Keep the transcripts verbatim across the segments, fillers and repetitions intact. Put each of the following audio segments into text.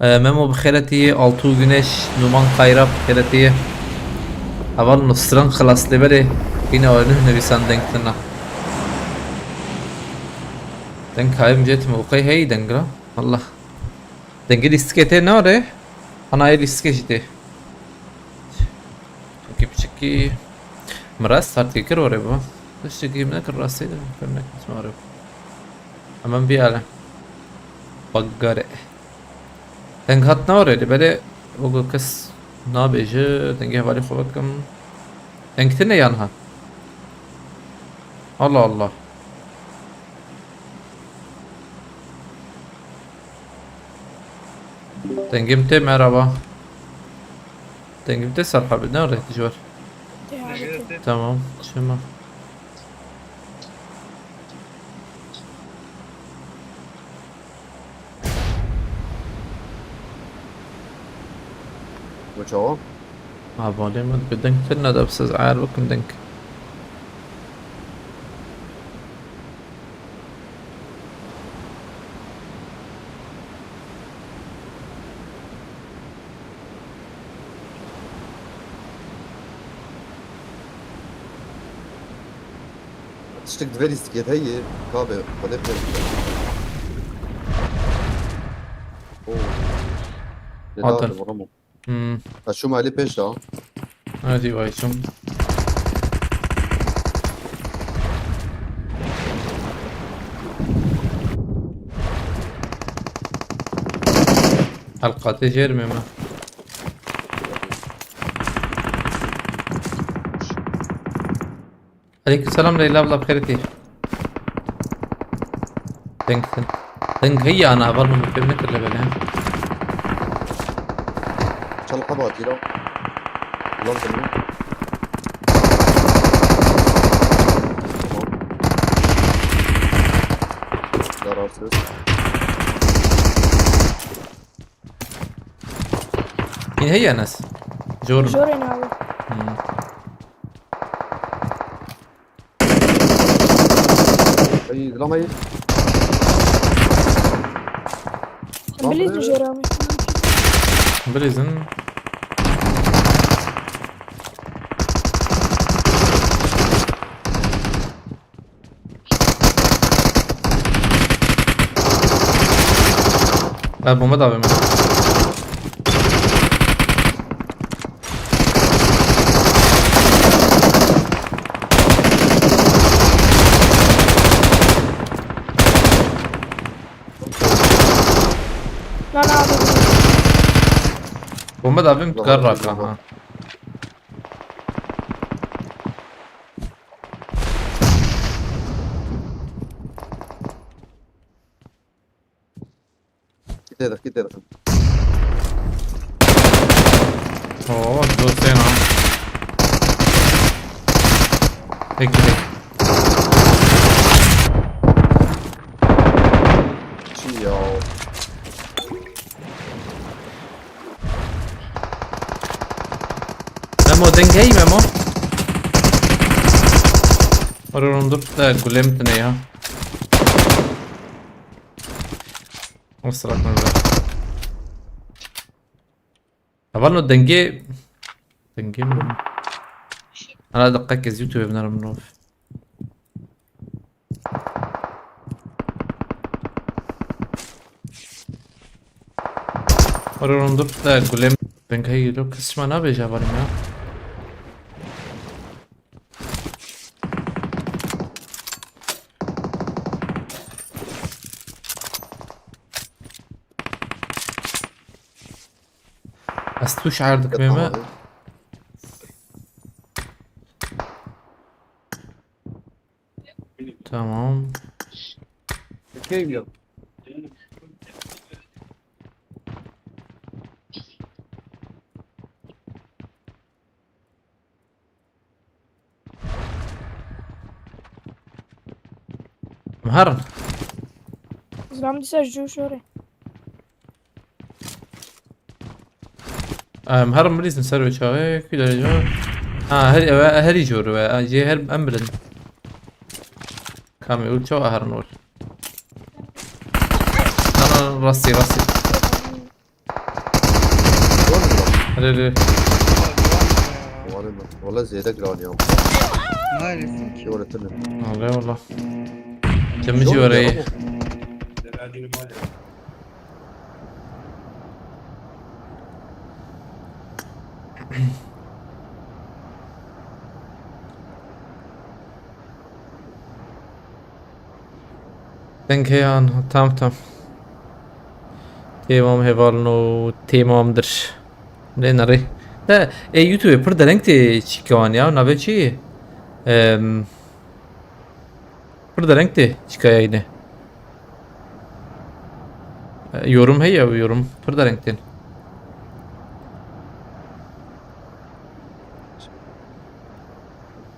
Ee, Memo bi xêretî, Altuğ Güneş, Numan Kayra bi xêretî. Heval Nusran Xilas Lêberê. Yine o nuh nivîsan deng tine. Deng kayim cêtim o qey hey deng ra. Allah. Dengê lîstikê tê nare. Ana yê lîstikê jî tê. Çekî piçikî. Min rast hartî kir orê bu. Tiştekî min nekir rastî de. Kir nekir orê. Hemen bir yere. Baggare. Deng hat nare de belê. Ogo kes nabêje. Dengê hevalî xwe vekim. Deng tine yan ha. Allah Allah. Dengim te merhaba. Dengim te Serha bi ne rehti ji var. Tamam, çima. Çawa? Ha, balê min bi deng tune de siz ayar bikin deng. Tiştek di vê lîstikê heye, kabe, xwedê pê. Oo. Hatin. Lê da, Hmm. Ez çûme Elî pêş de. Hadi vay çûm. Helqatê jêr me me. Aleyküm selam Leyla abla, bi xêr tî. Deng, deng heye ana, heval min fêm nekir levelê. Çend heba tîra? Lan seni. Tamam. Zararsız. Yine heye Enes. Jor. Jor yine abi. Hmm. Ay, lan ay. Bilîz mi jêr abi? Bilîzin. Ha, bomba da A V M. Lan abi. Bomba da A V M, bomba kar da A V M, raka bomba. Ha. Gidê de, gidê de. Oo, dostena. Peki, peki. Çi ya? Memo, deng hey Memo. Ora rundup da gulem tine ya. O sıra kanka. Heval no dengê, dengê mi? Ana deqek ez YouTube binarim mirov. Ora rundup da gulem. Deng hey lo kes çima nabêje hevalim ya. Ez tu şer dikmê me. Tamam. Keyf yok. Em herin. Zilam dîsa ji cû şorê. Em herin bilîzin ser wê çaxê, kû derê cor. Ha, her, ew, herî cor we. Jê her em bilin. Kamê û çawa herin ol. Na, na, na, rastî, rastî. Hadi, hadi. Wala, wala zêde giran ya. Maalesef. Şöyle tını. Wala, wala. Temiz. Şöyle orayı. Ya. Deng heyan, tam, tam. Tamam, hevalno, tamamdır. Ne, nereye? De, e, YouTube pir dereng tê çîka wan ya, navê çi? Em, pir dereng tê çîka yayne. E, yorum heye, yorum pir dereng tên.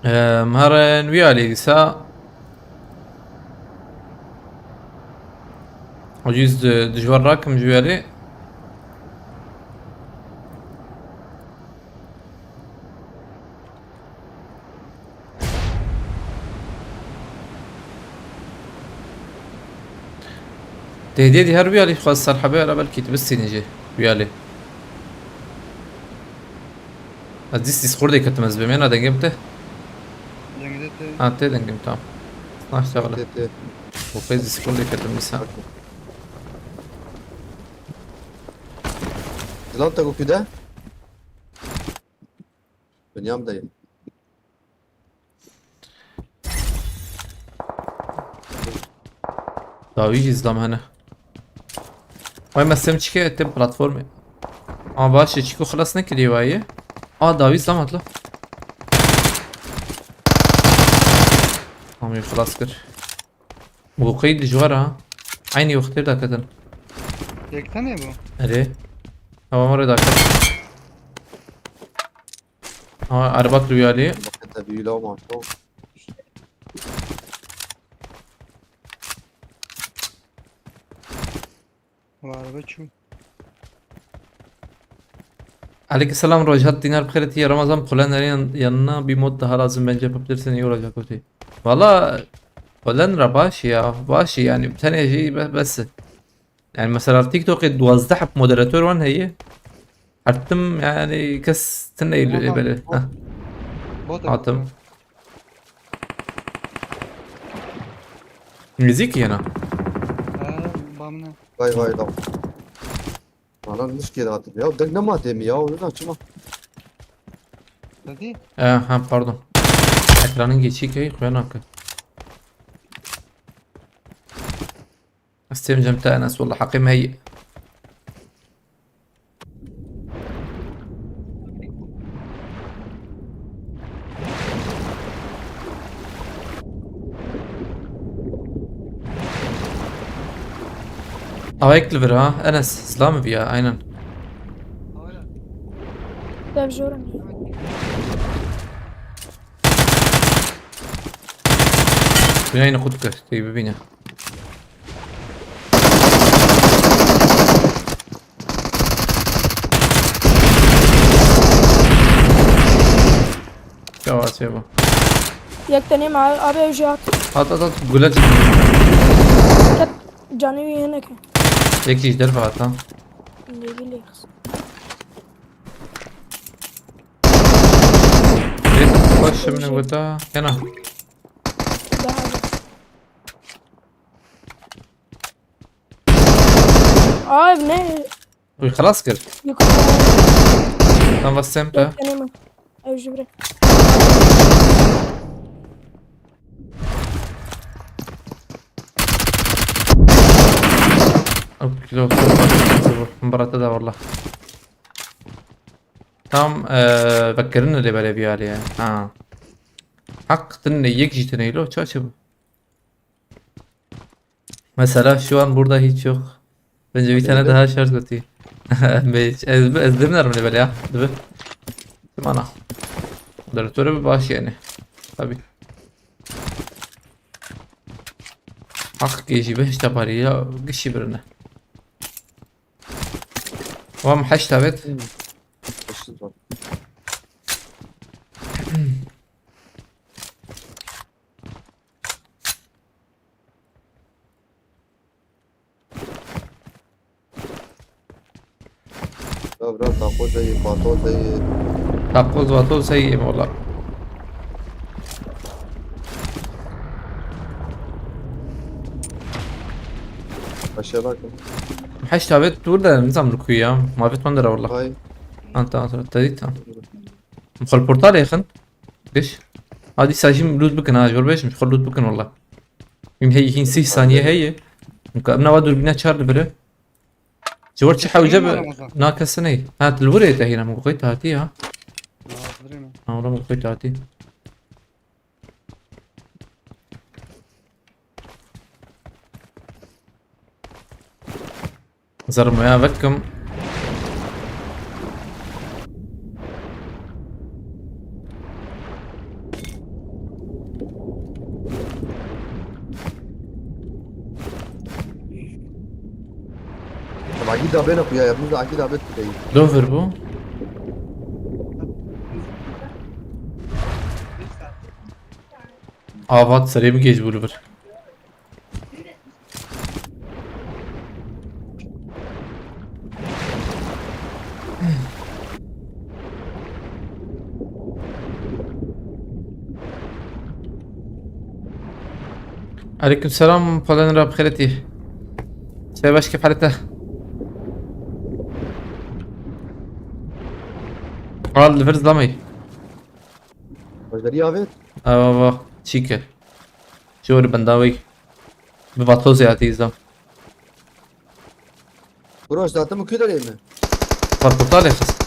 Em, herin wî alî dîsa. Ucuz di-, dijwar rakim ji wî alî. Tê hêdî her wî alî xwest ser hebê, hele belkî tu bistînî jî wî alî. Ez dîs Discordê ketim ez bimêna dengê min te. Dengê te. Ha, tê dengê min, tamam. Naştexile. Tê, tê. Bo qey Discordê ketim dîsa. Zilam te ku kude? Binyam de ye. Dawî jî zilam hene. Vay, me sem çike ettim platformê. Ama baş e, çiko xilas nekiriye vayê. Aa, dawî zilam hatla. Tamam, xilas kir. Bu qey dijwar ha. Aynı wextê daketin. Yek tane bu. Erê. Tamam, oraya daket. Ha, erbat duyarlı. Bakın tabii öyle olmaz. Wala araba çû. Aleykümselam Rojhat, Dinar, bixêr tî. Ramazan, Polender'in yan-, yanına bir mod daha lazım bence, yapabilirsen iyi olacak o şey. Valla Polender baş ya, baş yani, bir tane şey be-, bes. Yani mesela TikTok'ê duwazdeh heb moderator wan heye. Her tim yani kes tine Bot, bele. Bot. Hah. Bot. Hatim. Müzik yana. Ha, bamına. Vay vay da. Bana nişkê de hatırlıyor. Ya deng nema demi ya, o yüzden açma. Hadi. E, ha, pardon. Ekranın geçiği köy koyan hakkı. Estêm cem te Enes, wala heqê me heye. Awek li vir ha, Enes, zilam bi ya, aynen. Dev jor in. Binayê xwe dikir, tê bibîne. Yavaş ya bu. Yek tenê ma abi, ew jî hat. At, at, at, gule. Ket canê wî hineke. Yek jî ji derve hat ha. Lêvî lê xist. Rêt xweş min gota. Kena. Daha da. Abi ne? Wî xilas kir. Yukarı. Tam va sempe. Yok, deneme. Ev jibrin. Ew kilo. Min birate da valla. Tam, e, vekirin lê belê biyarî ya. Ha. Hak tine yek jî tine lo, ça çi bu? Mesela şu an burada hiç yok. Bence bir tane daha şart götü. Ez, ez bilmiyorum ne böyle ya. Dur. Mana. Moderatörü bir baş yani. Tabii. Hak geçi beş tapari ya. Kişi birine. Tamam, haş tabet. Hmm. Haş tabet. Ya bira, takoz heye, patoz heye. Takoz vatoz heye valla. Aşağı bakın. Heşt avêt dûr de, nizam li ku ya. Mavêt wan dera valla. Hay. Ha, tamam, tamam, te dît, tamam. Mixol portalê xin. Giş. Ha, dîsa jî loot bikin ha, jor bêjim, xwe loot bikin valla. Hîn heye, hîn sîh saniye heye. Nava dûrbîna çar dibire. Ji wir çi hewce bi? Na kes ney. Ha, tu li wir ê te hîna, min xwe hatî ha. Ha, ola min xwe hatî. Zermaya vekim. Agî dabê ne xuya ya, biz agî dabê tu deyî. Dover bu. Avat serê bigêj bû li vir. Aleyküm selam, Polen Rab xeretî. Sebaş kef halete. Al, li vir zlamey. Başdarî avêt? Ava, va, çîke. Jor bendawey. Bi vatozê hatî zam. Kuroş, zaten bu küdar mi? Portalê xist.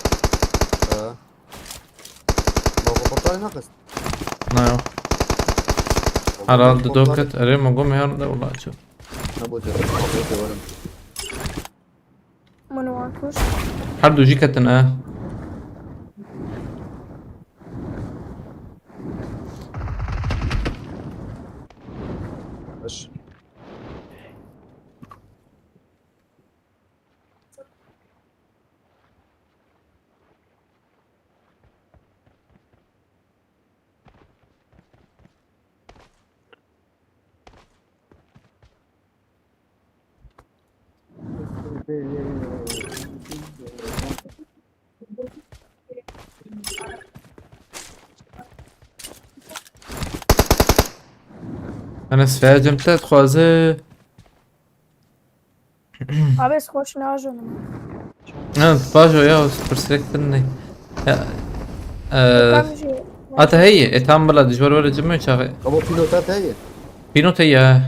Ha. Ma bu portalê ne xist? Na yo. Herhalde doket. Erê, ma gomê her de wala ço. Ne bu cevap? Ne bu cevap? Min wan kuşt. Her du jî ketin e. Baş. Enes, fecim te dixwaze. Abi ez xweş najonim. Ne, bajo ya, pirsirek din ne. Ya, e, Tam jî. Ata heye, e, tam bila dijwar were cime çaxê. Ama pilota te ye. Pînot heye.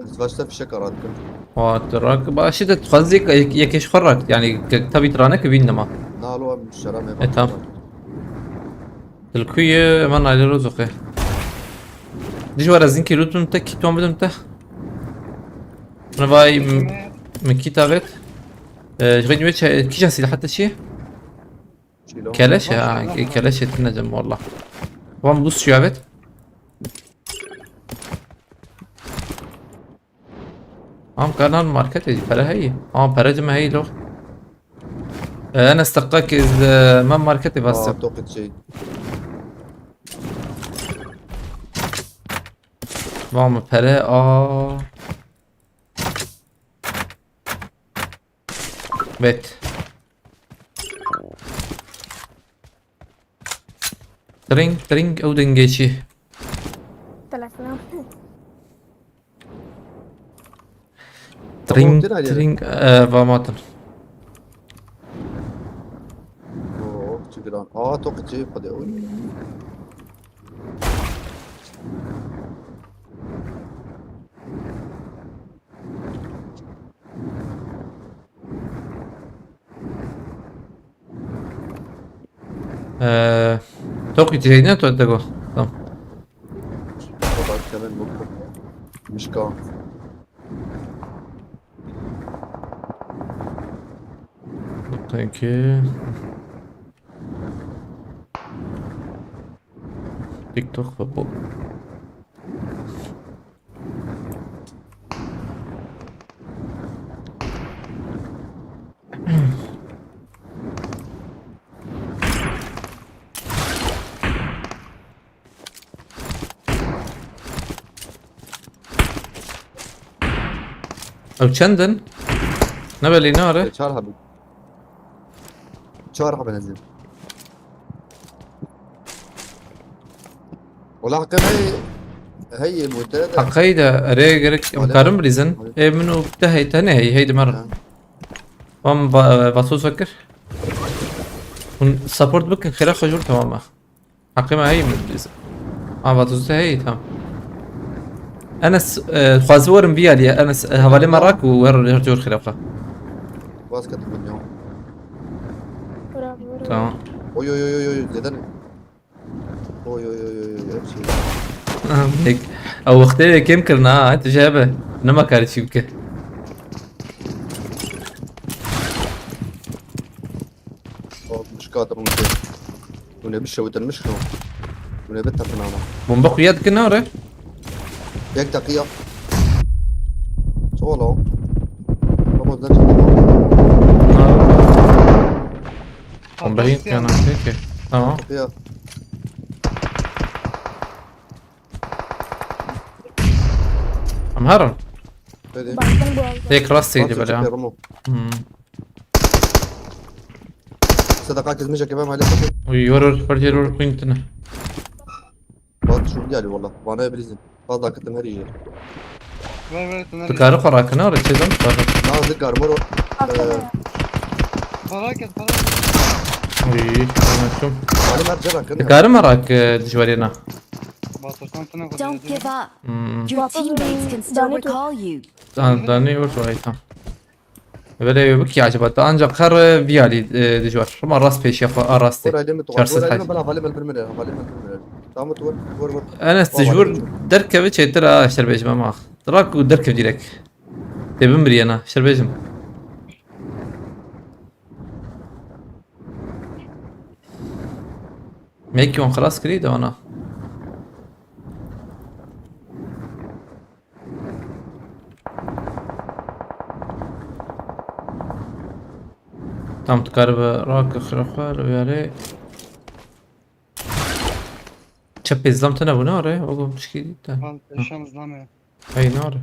Ez başta fişek aratkim. Wa, tu rak, başî de dixwazî yek, yek, yekê ji xwe rak, yani, ke, tabii tu rane ki bîn dema. Nalo em şera me E, tam. Dilkuye, hemen aile rozoke. Dijwar ez zinkî lût bim te, kî tom bidim te. Buna vay, m-, min kî tavêt. E, ji xwe wê çe-, kîjan sîlaha te çi? Keleş e, ha, ke-, keleş e tine cem valla. Wan buz şuyavet. Am kanan market e, pere heye. Am pere cime heye lo. E, Enes, teqek iz, e, me marketê bastım. Aa, toqit şey. Var mı pere? Aa. Bet. Tring, tring, ew dengê çi? Telefon. Tring, Tamam, tring, e, vamatin. Oo, çi giran. Aa, toqit şey, hadi. Oy. Ee, Tokyo şey ne to tego? Tamam. Bak, hemen bu. Mişka. Thank you. TikTok ve bu. Ew çend in? Ne belî ne are? Çar hebû. Çar hebe nezîn. Wala heqê me heye motor de. Heqey de erê gerek em karin bilîzin. Ê min û te hey te ne hey hey dimer. Ha. Wan ba-, Vasos vekir. Hûn support bikin xêra xwe jûr tamam e. Heqê me heye min bilîzin. Ha Vasos te hey tamam. Enes, e, xwazi werin vî alî. Enes, e, hevalê me rak û wer her jor xêra xwe. Basket oynuyor. Bravo, bravo. Tamam. Oy, oy, oy, oy, oy, neden? Oy, oy, oy, oy, oy, hepsi. Pek. Ew wextê kêm kirina ha, tu jê be. Nema karî çî bike. O, mişka da bunu. Bu ne bir şey, bu ne bir şey. Bu ne bir tapın ama. Bomba xuya dikin ne ore? Yek dakiya. Solo. Vamos, dön. Bomba yek yana, peki. Tamam. Dakiya. Em herin. Hadi. Baktım bu arada. Tek rast değildi böyle ha. Nasıl çıkıyor oğlum? Hmm. Sadaka kızmayacak ya, ben hala bakıyorum. Uy, yor, yor, yor, yor, queen tine. Bak, şu geldi valla. Bana bilirsin. Fazla akıtın her yeri. Ver, ver, tınır. Tıkarı para akına oraya çizim. Nazlı garmur o. Aferin. Ee, Para kes, para kes. Uy, anlattım. Halim her cer akın. Tıkarı marak, e, dijwariyena. Batırsan tına koyacağız. Don't give up. Hmm. Your teammates can still recall you. Dan, dan ne var oraya tam. Böyle yok ki acaba da ancak her, e, viyali, e, dijwar. Ama rast peşiya fa-, a rastê. Vur aydın mı tuğal? Çarsız vur aydın mı hacı. Bana halim el primere, halim el primere. Tamam, vur, vur, vur. Enes dijwar derkeve çêtir ha, şerbêjim ama. Drak û derkev direk. Tê bimiriyena, şerbêjim. Mekî wan xilas kirî de ana. Tam tu karibe rake xiraxwe li viyarê. Çepê zlam tine bû nare? Ogo pişkî dî te. Van peşam zlam e. Hey nare.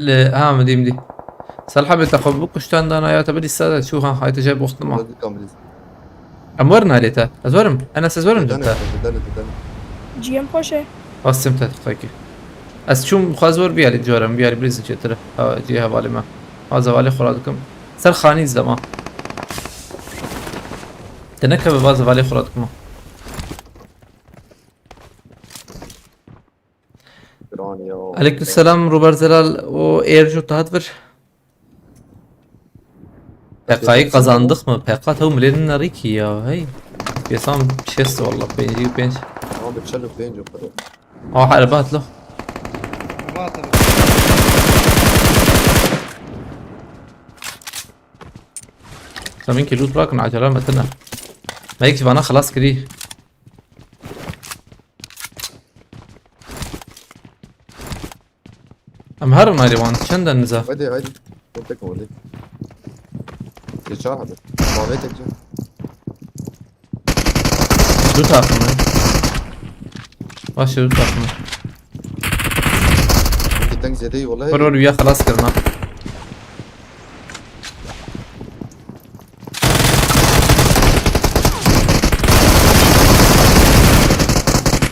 Li, ha, midî, midî. Salha bê te xwe bikuştan dana ya te bidî sada çû ha, hay te jay boxtnima. Hadi kamiliz. Em werin alê te. Ez werim. Enes ez werim cim te. Dene, dene, dene. Ciyem xweş e. Astim te xwekî. Ez çûm xwez wer biyalî corim, biyalî bilîzin çêtir. Ha, ciyê hevalê me. Az hevalê xwe radikim. Ser xanî zema. Te nekeve baz hevalê xwe radikim. Aleykümselam Ruber Zelal, o Erjo Tahat vir. P K K'yı kazandık mı? P K K tavu milenin nariki ya, hey. Yesam şest valla, pêncî û pênc. Ama bir çarpı pênc o kadar. Aa, araba atlı. Araba atlı. Sen min ki loot bırakın, acele etme. Belki bana xelas kiri. Em herin ayrı wan. Çend en niza? Haydi, haydi. Tek oldu. Geçer hadi. Mavi tek. Du takımı. Başı du takımı. Gittin zede vallahi. Vur vur ya xelas kirna.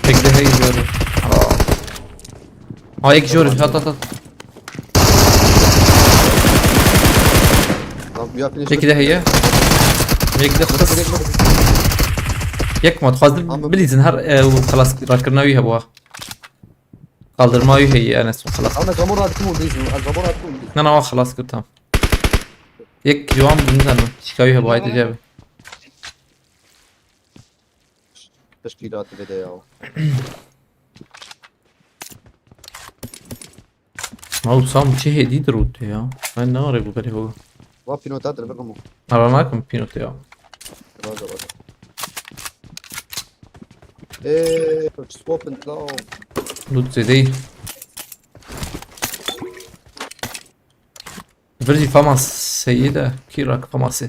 Bekle, hey, görüyorum. Aa. Aa, ek görüyorum. At, at, at. Tamam, ya finish. Peki de heye. Peki de kısa. Yek mat. Fazla bilizin her, e, bu xelas rakirnavi hebu. Kaldırma wî heye, Enes, xelas. Ama zamor atım oldu izin. Zamor atım oldu. Na, na, xelas kir, tamam. Yek ciwan bû, nizanî çika wî hebû, haydi cebe. Teşkîlatî vede ya. Mal sam çi hêdî dirût ya. Ben ne arayı bu beri bu. Va pînota dir, bikamo. Ara nakim pînot ya. Raza, raza. Eee, scope and law. Loot zêdeyî. Vir jî famas heye de, kî rak famasê.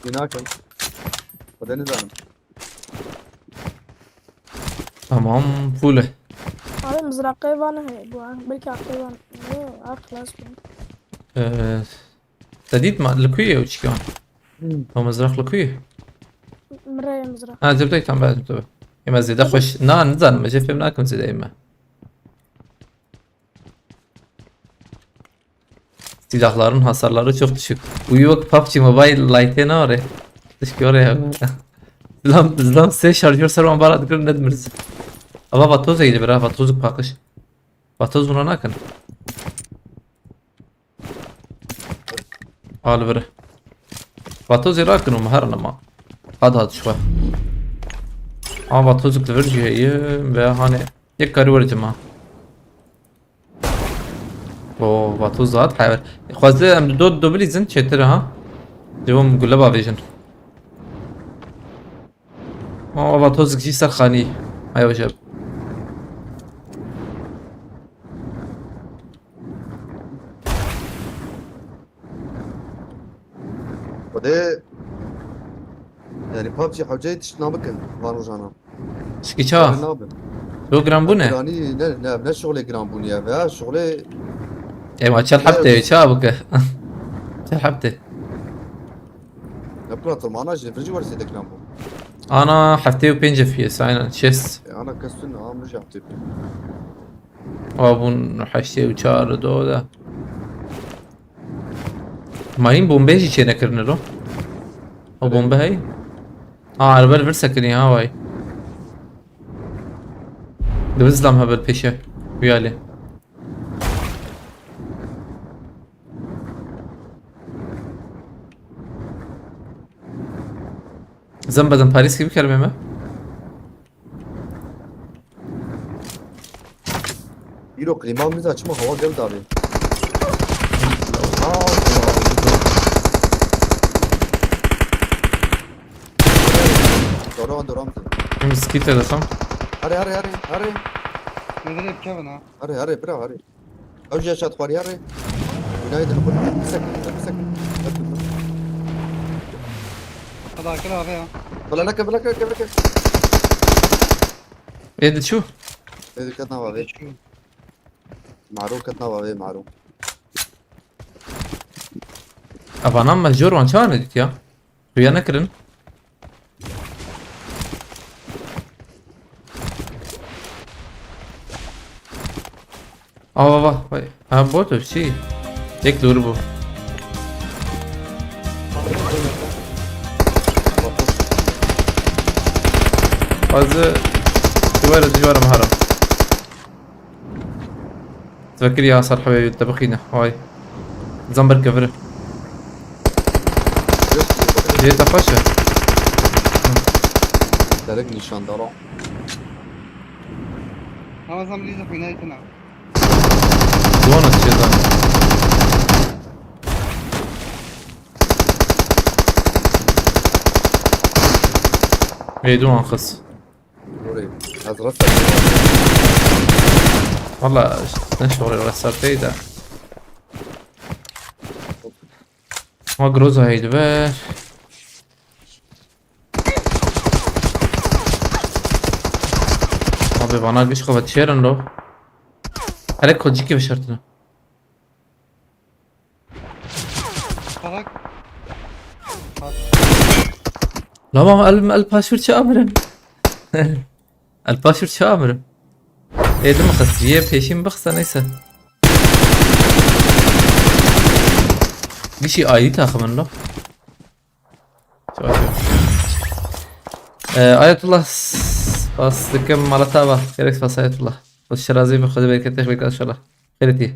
Binakim. Xwedê nizanim. Tamam, full e. Abi mızraqê van heye bu an. Belki arkayı van. Yo, ar klas bu. Ee, te dît ma, li ku ye ew çikan? Hmm. O mızraq li ku ye? Mireye mızraq. Ha, cebdeytan be, cebde be. Ema zêde xweş. Na, nizanim, ez jê fêm nakim zêde ema. Silahların hasarları çok düşük. Uyu bak, PUBG Mobile Lite'e ne var ya? Düşük oraya. Zilam, zilam se şarjör servan bara dikir ne dimiz. Ama vatoz eydi bira, vatozuk pakış. Vatoz buna nakın. Al bira. Vatoz ira kın o maharın ama. Hadi hadi şu. Ama vatozuk da ver cihayı ve hani tek karı var cima. O, vatoz hat hever. Xwezde em do, do bilîzin çêtir ha. Devam gule bavêjin. O, vatoz jî ser xanî. Ayo jeb. Xwedê, yani PUBG hewceyê tişt nabikin van rojana. Şikî ça? Nabe. Do giran bûne? Giranî ne, ne, ne şuxlê giran bûne ya. Veya şuxlê Ema çel ne hebte, ça bike? Çel hebte. Ne platform, ana jî, virjî wersê de giran bû. Ana heftê û pênc F P S, aynen, şêst. E, ana kesin, ama jî heftê pênc. Ava bûn heştê û çar do de. Mayîn bombe jî çênekirine ro. O bombe hey. Ha, erbe li vir sekinî ha vay. Dibizlam hebel pêşe. Uyali. Zem bezem Paris gibi kelime mi? Îro klîma min de çima hewa gel dabê. Aa, Dora, dora min. Em skî te dixim. Hare, hare, hare, hare. Nêzirê bi kevin ha. Hare, hare, bira, hare. Ew jî aşağı xwarî, hare. Binayê din xwe. Pisek, pisek. Hela kira ave ya. Bila neke, bila neke, bila neke. Ê diçû? Ê diket nava vê. Diçû. Maro ket nava vê, Maro. Evanan me jor wan çawa nedît ya? Xuya nekirin. Ava va, vay. Ha, bot o, çi? Yek dûr bû. Bazı duvar, duvar mahara. Tvekkir ya sar hebe te bixîne. Vay. Zamber kevir. Yok. Diye te xweş e. Derek nîşandara. Ama zam lîze xwînayê tune. Duwana çêdan. Ê duwan xis. Orê. Ez rasa. Valla ne şorê rasa peyda. Ma Groza heydi ver. Abi bana güç kapat şerin lo. Hele kociki bişartın. Salak. La mama el, el paşvir çi amirim. El paşvir çi amirim. Edim xisiye peşim bixse neyse. Bir şey ayrı takımın lo. Çawa çawa. Ee, Ayetullah s-, spas dikim mala te ava. Gerek spas Ayetullah. Xwe şirazî bi Xwedê bereketê xwe bike inşallah. Xêrê tî.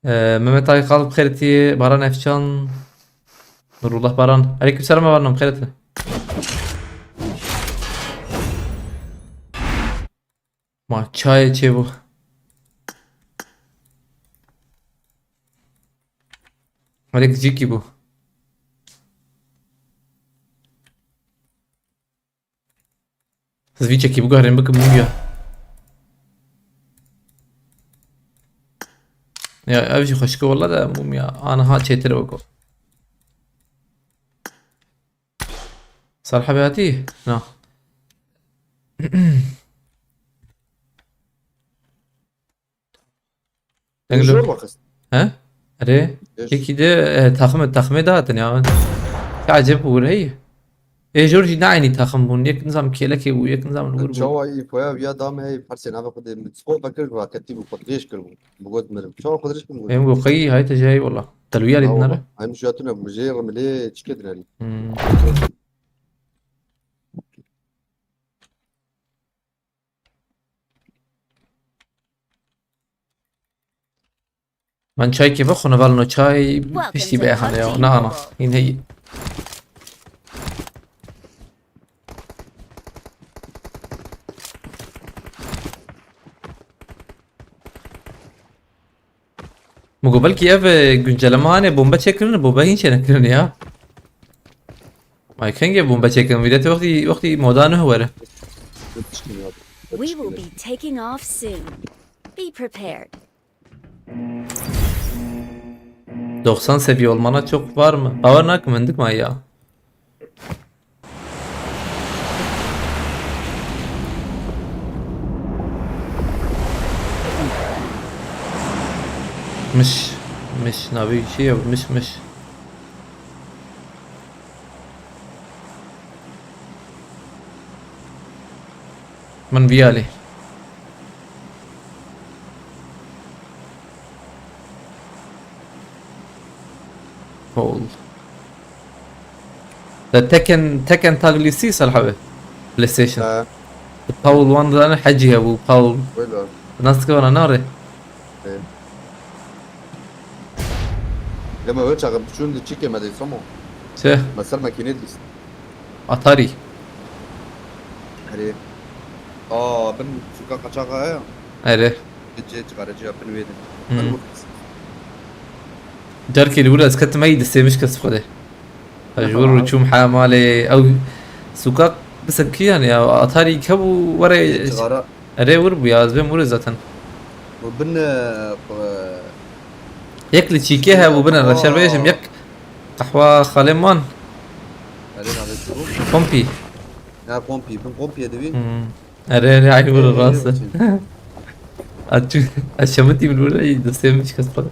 Ee, Mehmet Aykal bi xêrê tî. Baran Efcan. Nurullah Baran. Aleyküm selam Baran, bi xêrê tî. Ma çayê çêbû. Melek cîkî bû. Ez vî çekî biguherînim bikim mumya. Ya ev jî xweşik e wele de mumya. Aniha çêtir e weko. Sar hebê hatî? Na. Deng Êjor lo. He? Erê. Êj- Yekî de, e, taxim, taximê de hatin ya. Çi acib bû hey. Êjor jî ne eynî taxim bûn. Yek nizam kêlekê bû, yek nizam li wir bû. Çawa îfoya viya dame hey, persê nave xwe de min spor vekir, raketî bû, xwe dirêj kir bû. Bi got mirim. Çawa xwe dirêj kir bû? Em go qey, hay te jey wala. Telwiya lê dinere. Ay min şu yatune, min jê re milê çike dineri. Hmm. Min çaykê vexwine, velno çay piştî be hane ya. Na, ana. Hîn heyî. Min got belkî ev, e, gunceleme hane bombe çêkirin, bombe hîn çênekirin ya. Ay kengê bombe çêkirin, vîdetê wextî, wextî moda nuh were. We will be taking off soon. Be prepared. Doksan seviye olmana çok var mı? Bawer nakim, hindik ma ya. Miş, miş, navê şey ya, miş, miş. Min viyalê. Paul. Da Tekken, Tekken taglisi salhabe. PlayStation. Ha. Paul wan da ne hacı ya bu Paul. Öyle. Nasıl ki bana ne arı? Evet. Deme öyle çakın. Şunu da çekemedi, tamam. Şey. Mesela makine değil. Atari. Erê. Aa, bin suka kaçaga ya. Erê. Cê cixarê cê bin wê de. Hmm. Bin wê. Carkê li wir ez ketim ey destê min şikest xwedê. Ez ji wir çûm ha malê ew suka bisekî yani ya Atari kebû were. Cixara. Erê wir bû ya, ez bêm wir zaten. Û bin, e, e, yek li çîkê hebû bin, reşer bêjim, yek qehwa xalê man. Erê navê çi bû? Kompî. Ya kompî, bin kompî edibî. Hmm. Erê, erê, aynı wir rast. Açı, aşamatî min wir, ey, destê min şikest xwedê.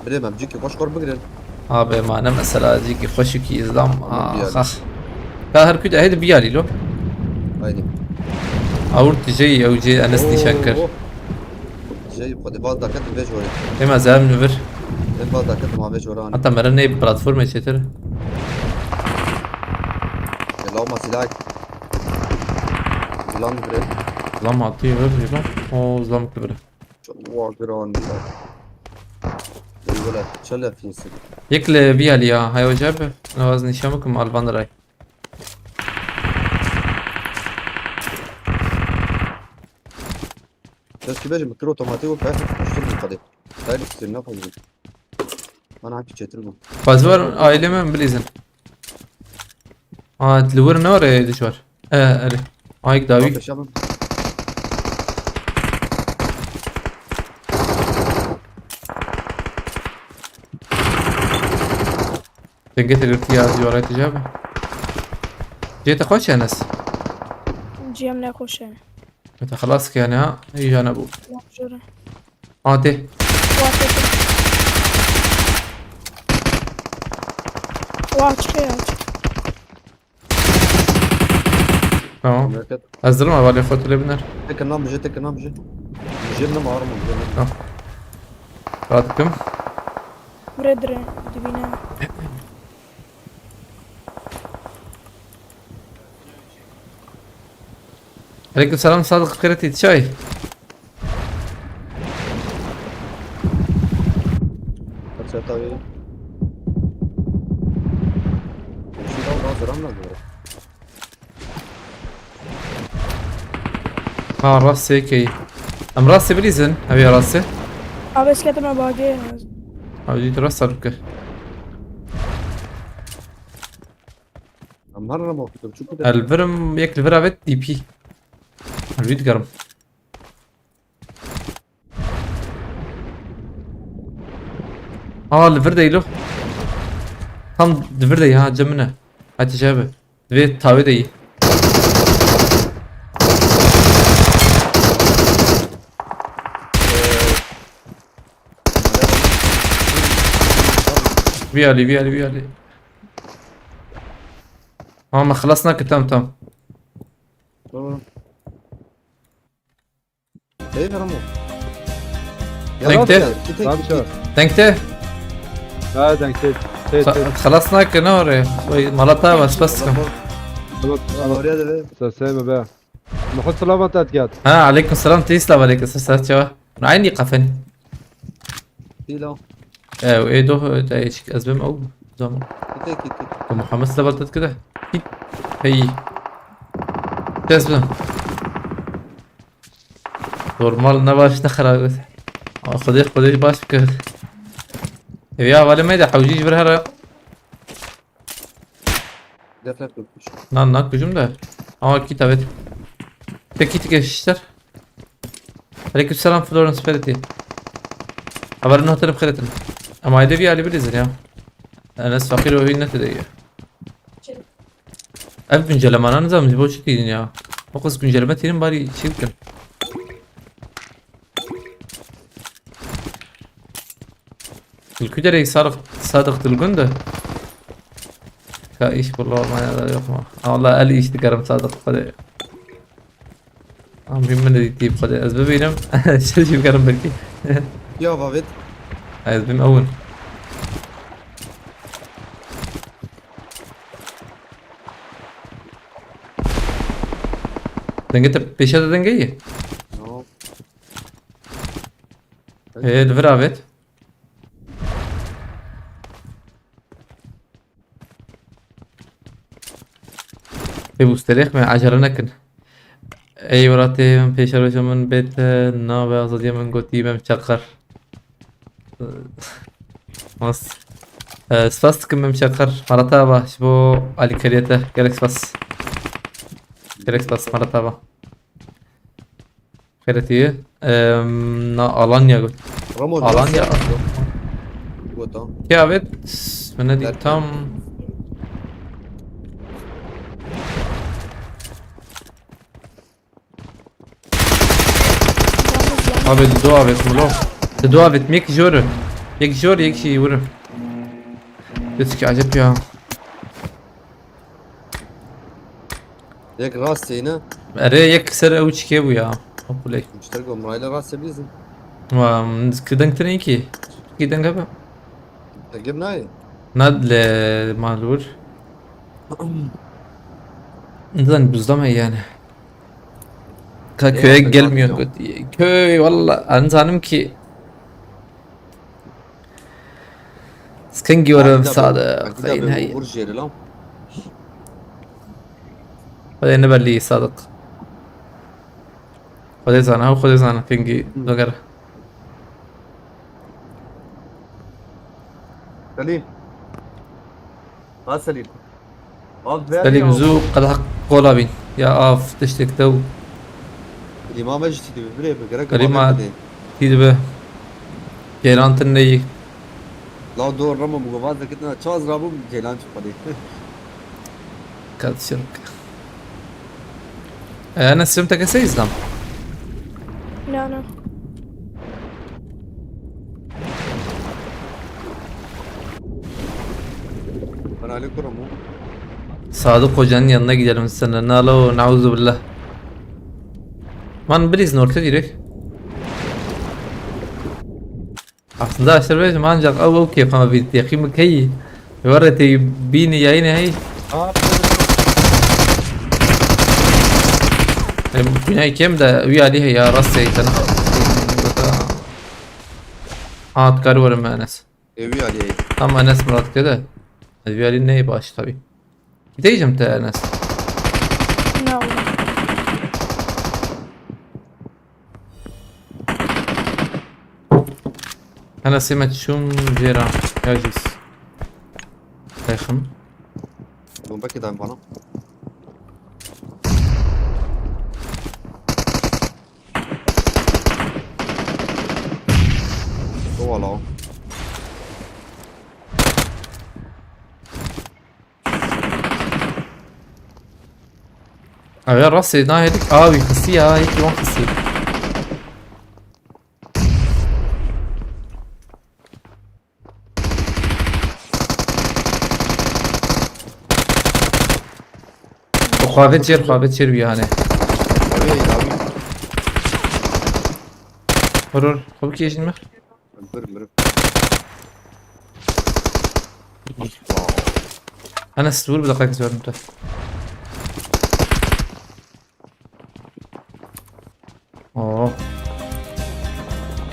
Birê me, cîkî xweş xor bigirin. Abi, ma ne mesela, cîkî xweşikî îzlam, ah, ah. Ka her kuyda heydi biyalî lo. Haydi. Awurt jey ew jê Enes nîşan kir. Oh. Jey xwedê baz daket vê jorê. Ema zem nivir. Em baz daket ma vê joran. Hatta meren ne platformê çêtir. Law ma silah. Zlam bire. Zlam atî vir, vir. O zlam kibire. Çok giran ya. Ey wele, çele finsin. Yek li vî alî ya, hay ocebe. Nawaz nîşan bikim, Alban Ray. Dest ki bejim, kir otomatik û pek kuştur bu kadar. Hayır, kuştur ne fazla. Bana hep çetir bu. Fazla var, aile mi bilizin? Aa, li wir ne var ya, diş var. Ee, erê. Ayık dawi. Ateş yapın. Denge te girtiya, ziyaret icabı. Cê te xweş e, Enes? Cem ne xweş e. Te xelas ki yani ha? Îja nebû. Lan jore. Hadi. Wa te. Wa çıkıyor, çık. Tamam. Bereket. Ez dirim hevalê xwe tu lê biner. Tekin lan bije, tekin lan bije. Bije ne mağaram bije. Tamam. Rahat kim? Buraya dire, dibine. Aleyküm selam Sadık, xêretî çay. Kaç yatağı? Şimdi daha zor anladım. Ha, rastê key. Em rastê bilîzin. Ev ya rastê. Abi, ez ketime bagê. Abi, dît rast sarûke. Em her rema kutu çi kutu. El virim, yek li vir avet D P. El vî digerim. Aa, li vir dey lo. Tam di vir dey ha, cem min e. Hadi cebe. Divê tawê dey. Vî alî, vî alî, vî alî. Ama xelas nake, tam, tam. Tamam. Hey, Ramo. Deng te? Tamam, şu. Deng te? Ha, deng te. Te, te. Xelas nake, ne ore? Oy, mala te bas, bas. Tamam. Tamam, tamam. Oraya da ver. Sen sevme be. Muhut selamat et gel. Ha, aleyküm selam, teyis selam, aleyküm selam, çava. Aynı kafen. Dilo. Ew, ê doh, te êşik, ez bim ew zaman. Kite, kite. Tu Muhammed Sebat et kide. Hey. Kes bin. Normal ne baş ne xerab. Aa, Xwedê, Xwedê baş bike. Ev ya, valê me de hewcî ji vir here. Defne tutmuş. Nan, nan kujum da. Ama kit evet. Tek kit geçişler. Aleykümselam Florence Fereti. Haberin hatırım xeretin. Ama ayda bir hali bilirsin ya. Enes fakir oyun ne dedi ya. Ev güncelleme, ananı zaman bu şey ya. O kız güncelleme terim bari şey bikin. Dilku derê Sadık, Sadık Dilgun de. Ka iş bulamayan da yok mu? Allah el iş dikerim Sadık, hadi. Am him min dî xwedê ez bibînim. Şer jî bikarim belkî. Ya, Vavêt. Ez bim ew in. Dengê te pêşe de dengê yî? No. Ê, li vir avêt. Pê bûsterêx me, acele nekin. Ey welatê min, pêşerojê min bête, navê azadiya min gotî Mem Çakar. Mas. E, spas dikim Mem Çakar. Marata ba, ji bo alîkariya te. Gelek spas. Gelek spas, marata ba. Xêretî. Em, na Alanya got. Ramo, Alanya. Nasıl? Gota. Ya evet, min nedî tam. Abi, du avêt milo. Du avêt, yek jor. Yek jor, yek jî wur. Dedik acep ya. Yek rastê ne? Erê, yek ser ew çikê bû ya. Okuley. Müşterek o, mirayla rastê bizim. Wa, ki deng tine ki. Ki deng abi. Te gir nayê. Nad le malur. Nizan buzda me yani. Ka köye gelmiyor. Köy valla, anzanim ki. Skengî were Sadık. Xeyn hey. Xwedê ne belî Sadık. Xwedê zana, ew Xwedê zana kengî dogere. Selim. Ha Selim. Selim, zû qedeha kola bîn. Ya av, tiştek tew. Klîma me jî tî dibe, birê bi gerek. Klîma tî dibe. Ceylan tune yî. La dor rema bu gavaz de kitina çaz rabû Ceylan çi xwedê. Kat şirk. Enes, sirm te kesê îzdam? No, no. Ben Ali Kurum mu? Sadık Hoca'nın yanına gidelim seninle. Nalo, nauzubillah. Man, bilîz norte direkt. Aslında aşırı bêjim ancak ew ew kêfa me bî, teqî min keyî. Were tê bînî yayînê hey. Aa, Em, Güney kem de wî alî heye ya, rastê tena. Ha, dikar werim Enes. Ê wî alî heye. Tam Enes Murat ke de. Ez wî alî neyê baş tabi. Gideyim te Enes. Ne oldu? Hene sê me çûm jêra. Ya jîs. Rêxim. Bomba kê dayim bana. Kovala. Ev ya rastê nahêdik. Aa, wî xistî ya, yekî wan xistî. Xwe avêt jêr, xwe avêt jêr wî hanê. Dawî, dawî. Hur hur. Xwe bikêjin me. Mir, mir. Enes, dur bir dakika, gördüm de. Oo.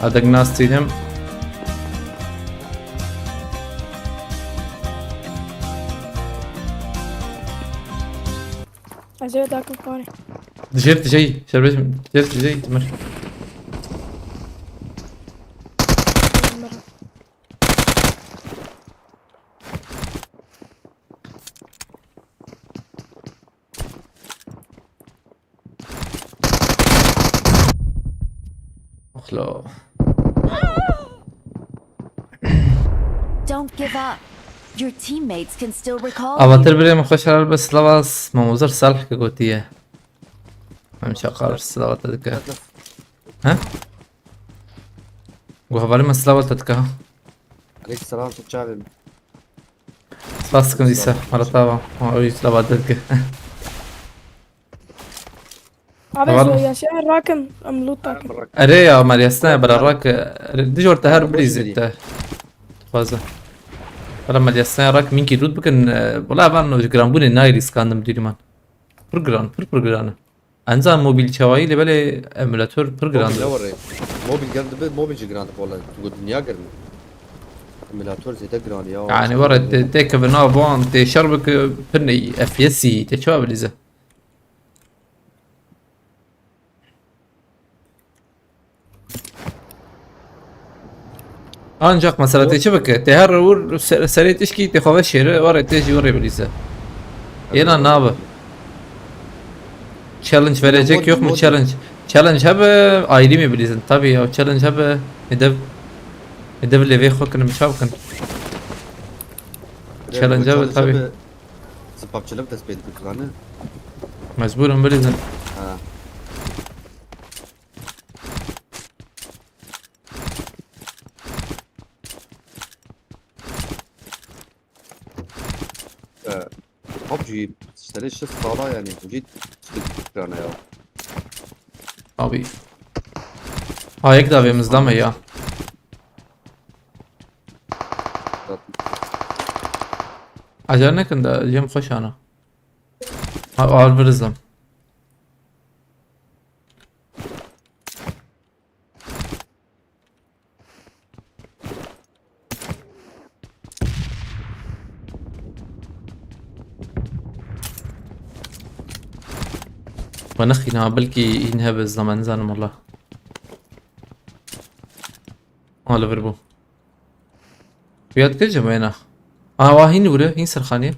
Adak nas tînim. Ez ê dakim parê. Dijêr tijeyî, şerbet dijêr tijeyî, Timir. Oxlo. Don't give up. Your teammates can still recall you. Avatir birê min xweş helal be, silav as, Mamozir Salih ke gotiye. Em şaqar silav te dike. He? Gu hevalê min silav te dike ha. Aleyk selam, tu çavê min? Spas dikim dîsa, mala te ava. Ha, ew jî silav te dike. Abi, Tamam. Zo, yaşayan rakın, em loot takın. Erê ya, Meryasnaya bira rak, erê, dijor te her Boş birîzê vereyim. Te. Fazla. Bira Meryasnaya rak, minkî loot bikin, e, wala evan o ji giranbûnê nayê lîskandim dîrîman. Pir giran, pir pir giran e. Enza mobil çawayî lê belê emulator pir giran Mobil dibe. Ne were? Mobil gel dibe, mobil jî giran dibe wala. Tu got dinya germ e. Emulator zêde giran ya. Yani were te, te kevin avan, te şer bike pir ney, F P S tê çawa bilîze. Ancak mesela tê çi bike? Tê her ur ser-, serê tişkî tê xwe veşêre, were tê jî were bilîze. Yena nabe. Challenge verecek yok mu mod- challenge? Challenge hebe ayrı mı bilizin? Tabii ya, challenge hebe. Hedev, hedev leve xwe kinim çav kin. Challenge hebe tabii. Zipapçılık dest pê dikir, ne? Mecburum bilizin. Ha. E, PUBG serê şi sala yani. Cid, cid kirana ya. Abi. Ha, yek davê min zda me ya. Acele nekin de, yem xweş ana. Ha, ağır bir hızım. Ve nexîna, belkî hîn hebe, ez nizanim wala. Ha, li vir bû. Xuya dikir cemeyna. Awa hîn wire, hîn serxaniye.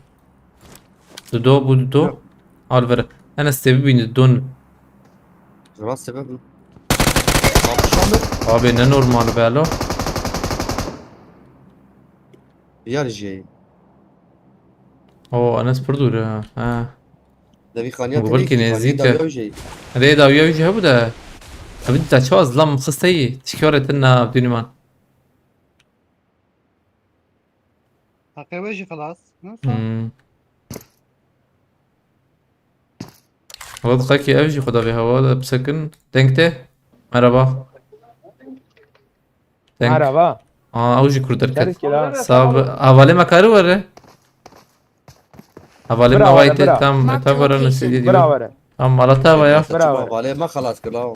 Dido bû, dido. Yok. Al vere. Enes tê bibîne, didon. Rast sebep mi? Abi ne normal be lo. Yar jî. Oo, Enes pir dûr e. Ha. Devî xaniya Bu tenê belkî ki, nêzîk xaniya e. Dawiya jî. Rê dawiya jî hebû de. Abi te çawa zilam xisteyî? Çikyore te na duniman. Heqê wê jî xilas. Nasıl? Hmm. Wad xakî ev jî xwe davê hewa de bisekin. Deng te? Merhaba. Deng. Merhaba. Aa, ew jî kur derket. Derkî la. Sağ ol. Hevalê me karî were. Hevalê me wayî te tam, tam were nusîdî dibe. Bira were. Tam mala te ava ya. Bira were. Hevalê me xelas kir la.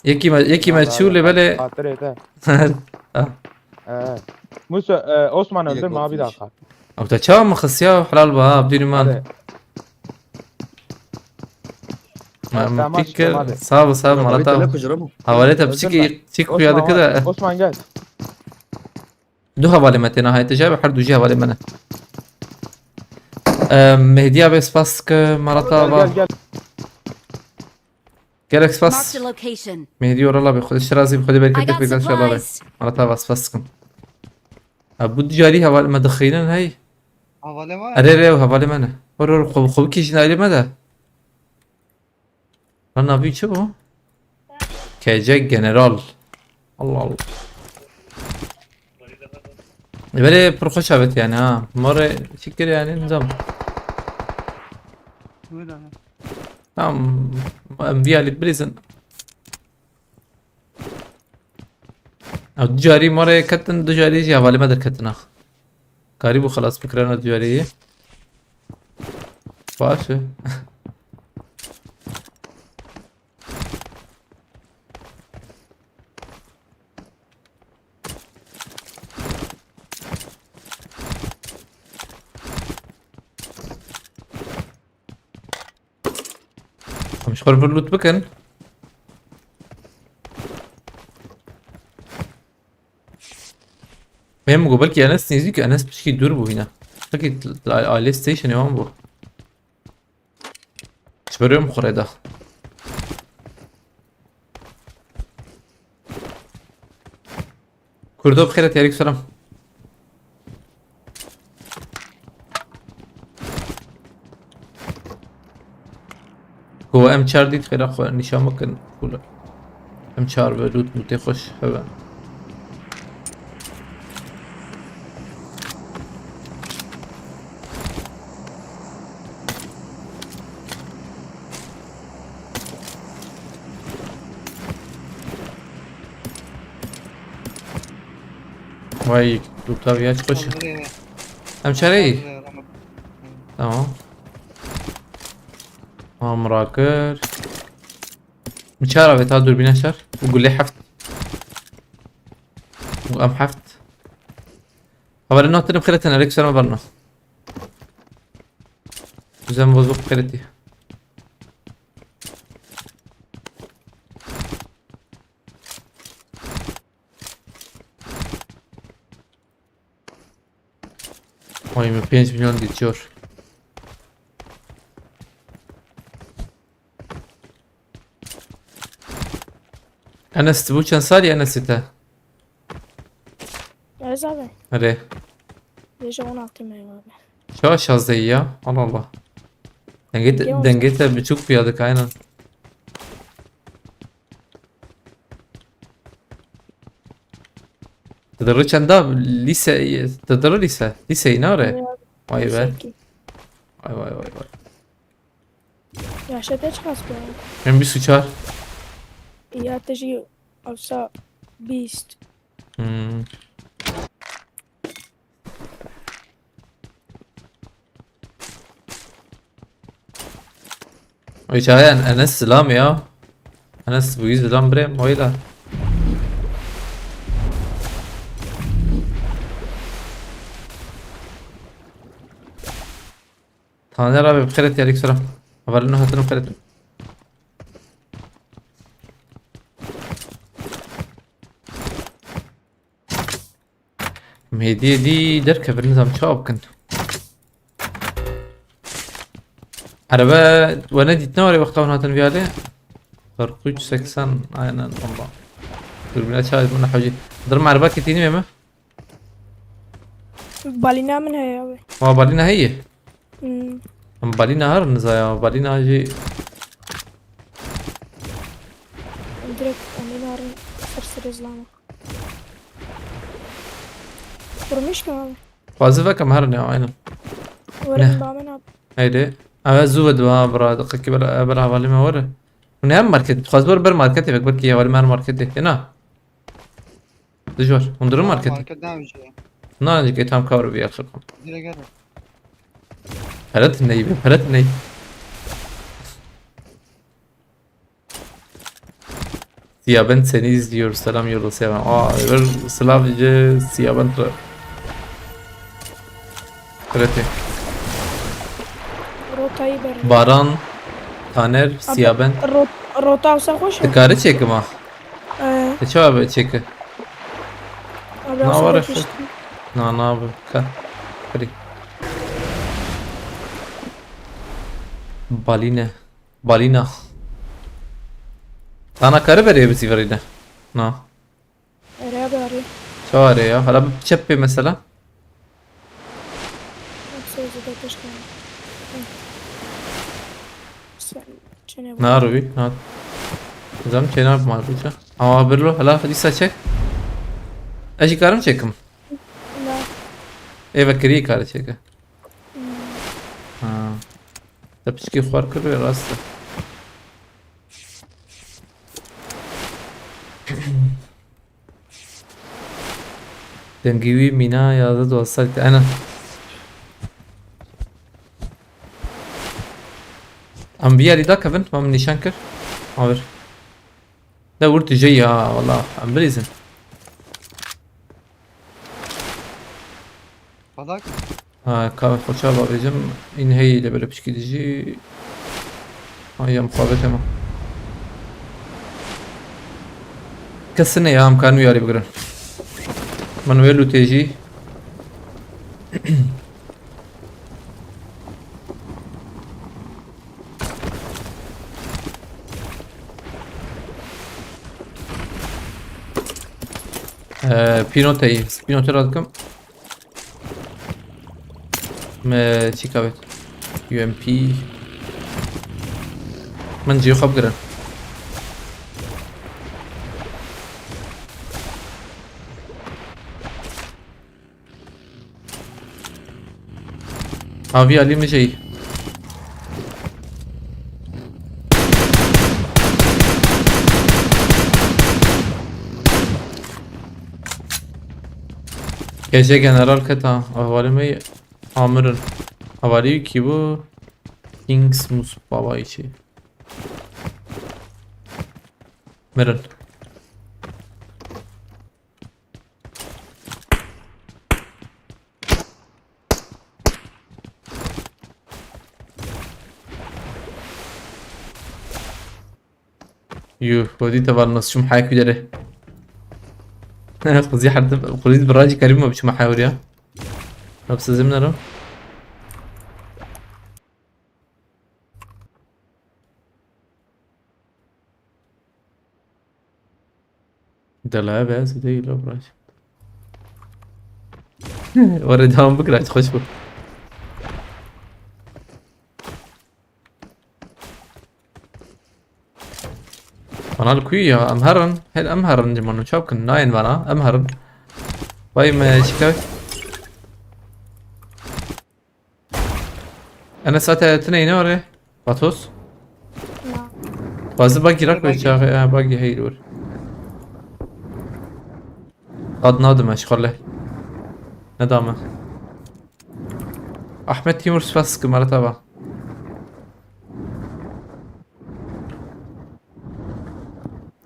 Yekî me, yekî me çû lê belê. Xatirê te. Ha. Ee, Musa, e, Osman öldürme abi daha. Ew te çawa min xistiya helal be ha, Abdurrahman. Hadi. Em tamam, pîk kir, tamam, hadi. Sağ ol, sağ ol, mala te ava. Hevalê te piçik, piçik xuya dike de. Osman gel. Du hevalê me têne hayê te ji hev, her du jî hevalê me ne. Em, Mehdiya bê spas dike, mala te ava. Gel, gel, gel. Gelek spas. Marked a location. Mehdi, orala be, Xwedê şirazî be, Xwedê bereketlik be, gelek şala be. Mala te ava, spas dikim. Ha, bu dicarî hevalê me dixînin hey. Hevalê me? Erê, erê, ew hevalê me ne. Hor, hor, xwe, xwe bikêjin ayrê me de. Lan navî çi bu? K C General. Allah Allah. Belê pir xweş avêt yani ha. Mare çi kir yani, nizam. Tamam. Em vî alî bilîzin. Ew du carî me rê ketin, du carî jî hevalê me derketin ax. Karîbû xelas bikirana du carî yê. Baş e. Em ji xwe re vir loot bikin. Em got belkî Enes nêzîk, Enes pişkî dûr bû hîna. Belkî ailê stationê wan bû. Ji ber wê min xwe rê da. Kurdo bi xêr hatî, aleykum selam. Ku em çar dît xêra xwe nîşan bikin. Kula. Em çar ve loot mutê xweş heve. Vay, loota viya çi xweş e. Em çareyî. Tamam. Amra kir. Min çar avêt ha, dûrbîna çar. Û gulê heft. Û em heft. Hevalê natirim xêretine, rêk serme berno. Güzel bozuk xêretî. Oy, me pênc milyon dîtiyor. Enes, tu bû çend salî Enesê te? Ez abi. Erê. Vêja on altı me abi. Çawa şazdehî ya? Allah Allah. Dengê te, dengê te biçûk piya dike, aynen. Te diri çenda lîse, te diri lîse, lîseyî nare? Vay be. Vay, vay, vay, vay. Yaşa te çiqas be? Em bîst û çar. Ya te jî olsa bîst. Hmm. Oy çayan Enes zilam ya. Enes bu yüz zilam bre moyla. Taner abi, bi xêret ya, aleyküm selam. Hevalino hatinim xêret. Em hêdî hêdî derkevin, nizam çawa bikin. Erebe we nedîtine warê wexta hûn hatin viyalê. Kırk üç seksen, aynen ondan. Dur bile çay bunu hacı. Dur merhaba ketini mi? Balina min heye abi. Wa balina heye? Hmm. Em balina her niza ya, balina jî. Direkt balina her ser ser izlama. Kurmuş mu abi? Xwazi vekem her ne, aynen. Werin ba min abi. Heydi. Eve zû ve dua bira, dakika bela, bela hevalî me were. Hûn hem market, xwaz ber ber marketê vek, belkî hevalî me her marketê. Ena. Dijwar. Hûn dirin marketê. Market ne vêjî. Na, cik etham kar bi yaxir. Direkt gel. Peret ney be, peret ney. Siyabent seni izliyor. Selam yolu Siyabent. Aa, bir selam önce Siyabent. Prete. Rotayı ber. Baran, Taner, abi, Siyabent. Rot-, rota olsa hoş mu? Dikarî çêkim ha. Ee. Te çawa be çêki? Abi, na var şu. Na, na abi. Ka. Hadi. Baline. Balina. Ana karı berê bi zîvirî de. Na. Erê abi arê. Çawa arê ya? Hala bir çep pê mesela. Yoksa yüzü de keşke. Sen çene bak. Na rubi? Na. Zam çene abi marbuça. Ama bir lo hala dîsa çek. Ez jî karim çekim. Na. Ê vekirî karê çeke. Hmm. Ha. Te piçkî xwar kir wê rast e. Dengî wî mîna yazdeh dozdeh te ene. Em vî yarî da Kevin, ma min nîşan kir. Aver. Ne wir tu jê ya, wala, em bilîzin. Fadak. Ha, ka xwe çava bêjim, în heyî lê bere piçkî dijî. Ha, ya muxabete ma. Kesine ya, em karin wî yarî bigirin. Min wê lûtê jî. Ee, pînoteyî, pînote radikim. Me çîka wêt. U M P. Min cihê xwe bigirin. Avî alî min jeyî. Gece general keta. Ahvalê me amirin. Havalî kî bû? Kings Mus Baba içi. Mirin. Yuh, godî te var nasıl çum hayak gidere. Xuzî herdim, xuzî bir racî karî ma biçim hewriya. Hepsi zimnero. Delaya be, ez de ilo bırak. Orada devam bırak, hoş bu. Kanal kuyu ya, em herin, her em herin cimano çap kin, nayên vana, em herin. Vay me şikay. Enes, ate tine yine oraya. Vatos. Na. Bazı bagi rak ve çağı, ya bagi hayır vur. Ad nadim eşkole. Ne dame? Ahmet Timur spas ki marata ba.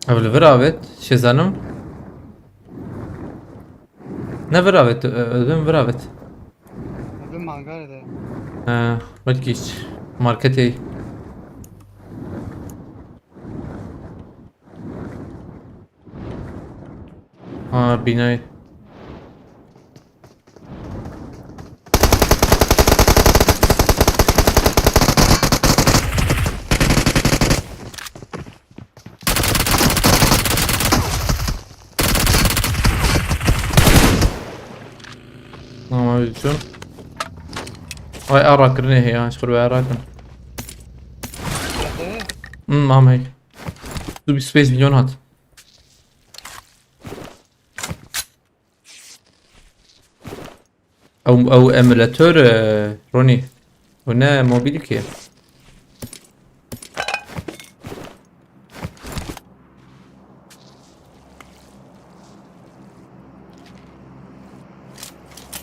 Ev li vir avêt, şêzanim. Ne vir avêt, e, özüm vir avêt. Özüm mangarê de. He, belkî hiç. Marketê. Ha, binayê. Tamam, öyle düşün. Ay, ara kirinê heye, şükür be ara kin. Hmm, am hey. Tu bîst pênc milyon hat. Ew, ew emulator, e, Ronnie. O ne mobil ki?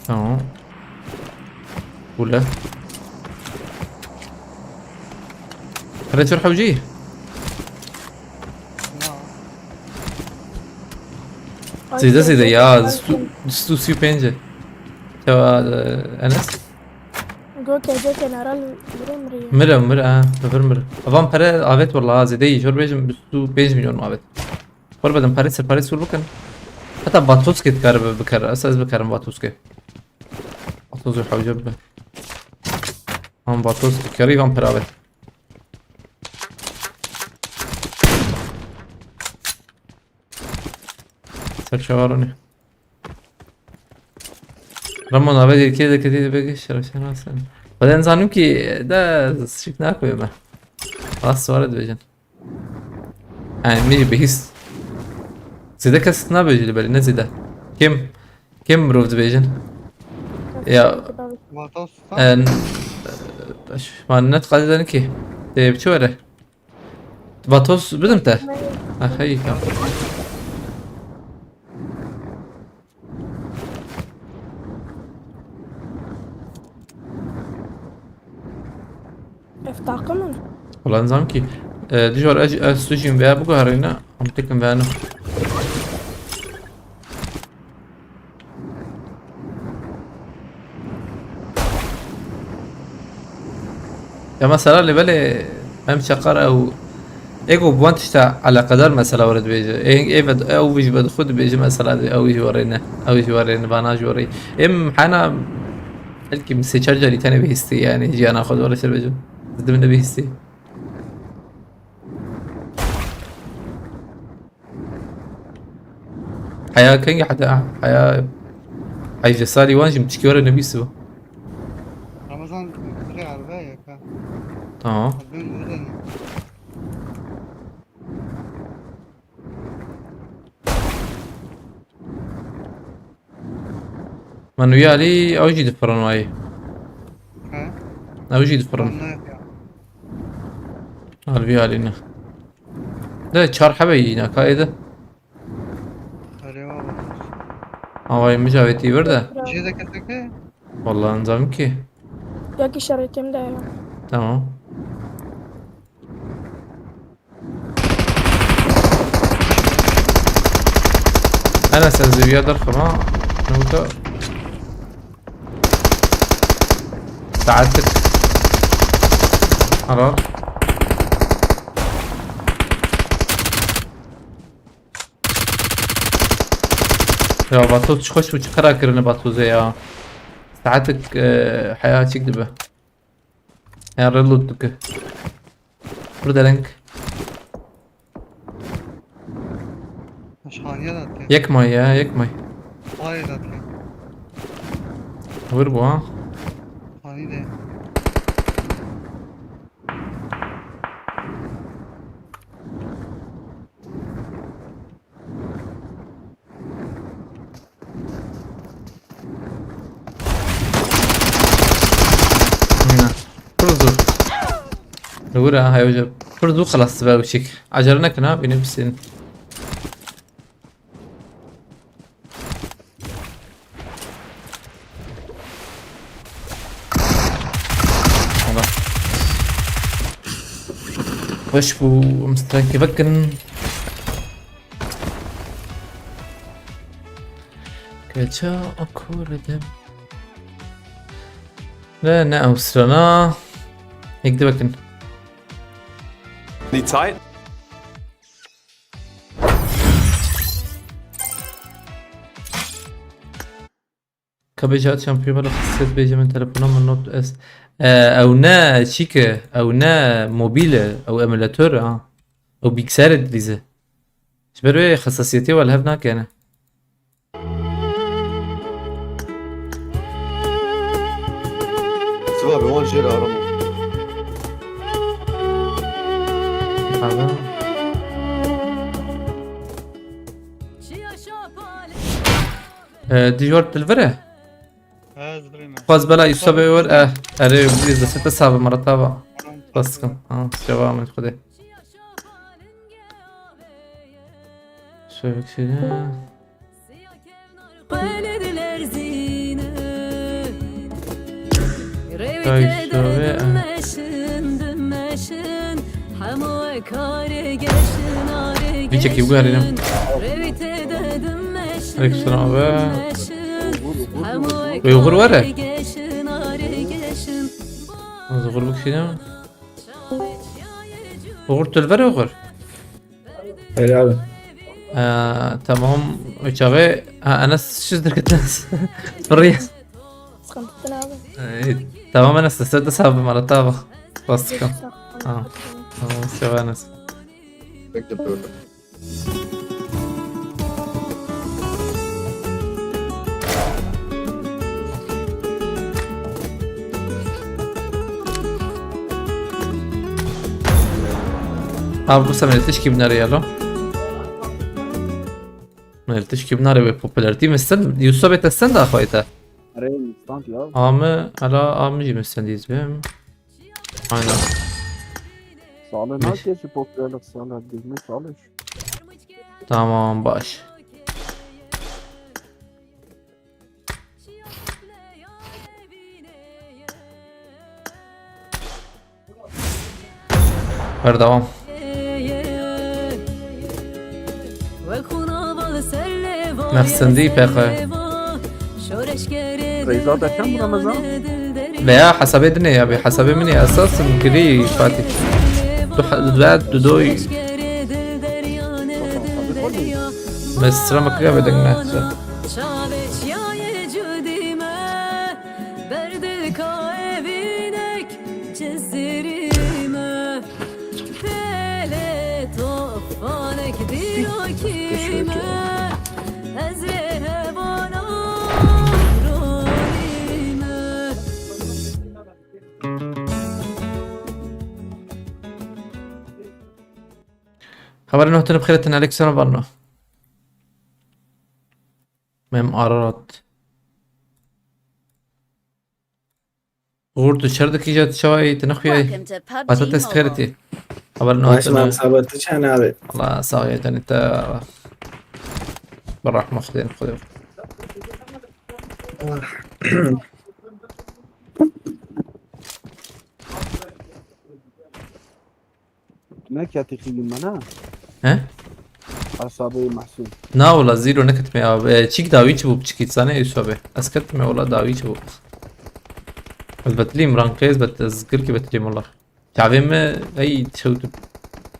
Tamam. Bu ne? Hadi çor hewcî. Zêde zêde ya, stu, stu sî û pênc e. Çawa, e, Enes? Go kece kenara mirê mirê. Mire, mire, ha, vir mire. Avan pere avêt wala, zêde yî, jor bêjim, stu pênc milyon avêt. Xwar bedim, pere ser pere sur bikin. Heta Vatoskê dikare bi-, bikere, ez, ez bikerim Vatoskê. Vatoskê hewce bibe. Am Vatoskê kerî van pere avêt. Ser çavarûnê. Ramon, ave dîrkê de kedî de bêgê şerefşen hasen. Xweden zanim ki de şik nakoyê me. Rast ware dibêjin. Yani min jî bihîst. Zêde kes nabêjî li belê, ne zêde. Kêm, kêm mirov dibêjin. Ya, Vatos. En, Baş, man net qadê de nikî. Dê bi çi were? Vatos bidim te. Ha, hey, tamam. Ev takım mı? Ulan zam ki. E, dijwar ez, ez sujim veya bu kaharına. Am tekim veya no. Ya mesela li belê em çeqar ew ego bi wan tişta eleqedar mesela were dibêje. Ê, ê ve, ew vî ji ve xwe dibêje mesela dê, ew jî were ne. Ew jî were ne, vana jî were. Em hena belkî sê çar carî tenê bihîstî yani jiyana xwe were ser bêjim. Zidim ne bihîstî. Heya kengî heta heya heyce salî wan jî min tişkî were nebîsibo. Ramazan, bire araba ya ka. Tamam. Bin buradan. Man wî alî ew jî difirin wayî. He? Ew jî difirin. Anlayıp ya. Al vî alî ne. De çar hebe yî ne kayê de. Araba bak. Havayê mijavê tî vir de. Jê de keseke? Vallahi nizam ki. Belki işaretim de ya. Tamam. Enes, ez ê viya derxima. Newta. Saetik. Helal. Ya Batos çi xweş bû, çi qera kirine Batozê ya. Saetik, e, heya çik dibe. Ya reload dike. Burada renk. Aşağıya da atlayın. Yek may ya, yek may. Oraya da atlayın. Vur bu ha. Hani de. Hina. Pir zû. Li wir e, hay hoca. Pir zû xelas dibe wişik. Acele nekin ha, bînin pisînin. Wala. Xweş bû, em strankê vekin. Keça akor edim. Ne, ne ew strana. Yek di vekin. Need tight. Ka bêje at şampiyon bala xisiyet bêje min telefona min not es. E, ew ne çîk e, ew ne mobîl e, ew emulator e ha. Ew bilgisayar e dilîze. Ji ber wê xesasiyetê we li hev nakene. Siva bi wan jêr aram. Merhaba. Ee, dijwar dilvere? Ez birî me. Xwaz bela Yusuf bê wer, eh, erê, biz de sete sabe marata va. Tamam. Baskin. Ha, cevabım Xwedê. Şöyle bir şey. Bir çekeyim, bu yani. Aleykümselam abi. Uygur var ya. Uygur bu kişi değil mi? Uygur tülver Uygur. Helal. Ee, tamam. Uçağı. Ha, Enes siz de gittin. Fırıya. Sıkıntı abi. Ee, tamam Enes, sen de sabır bana, tamam. Bastık. Tamam. Tamam, uçağı Enes. Bekle böyle. Abi bu sefer tişkî binarê yalo. Tişkî binarê wê popularîtî mi sen, Yusuf bê te sen de axayî te. Erê, instant ya. Amı, hala amı jî mistendîz bim. Aynen. Salih Mes- nakê şu popülerlik salih. Bilmek salih. Tamam, baş. Berdewam. Mexsendî P K. Reyza te çend bû Ramazan? Veya hesabê dinê ya, bi hesabê min ya esas girî Fatih. Du he-, du he-, du doy. Mesra makriya bedeng ne. Çavê çiyayê cudî me, berdika evînek cizirî me. Pêlê tofanek dîrokî me, ez rê hevana ronî me. Xeber nuh tine bixêretin Alexander Varno. Mem Ararat. Uğur tu şer dikî jî tu çawa yî, tu nexuyayî. Welcome to PUBG Patates Mobile. xêretî. Xeber nuh Baş tine. Muhammed Sabah, tu çend abi? Allah sağ ol, yeter, te. Berahme Xudê, Xudê. Ne ketî xîlî me ne? He? Hesabê Mahsûn. Na wala zîro neketime ya. E, çîk dawî çi bû, piçikî sane Yusuf abi. Ez ketime wala dawî çi bû. Ez betilîm, rankê ez bet-, ez girkî betilîm wala. Çavê me ey çewt. O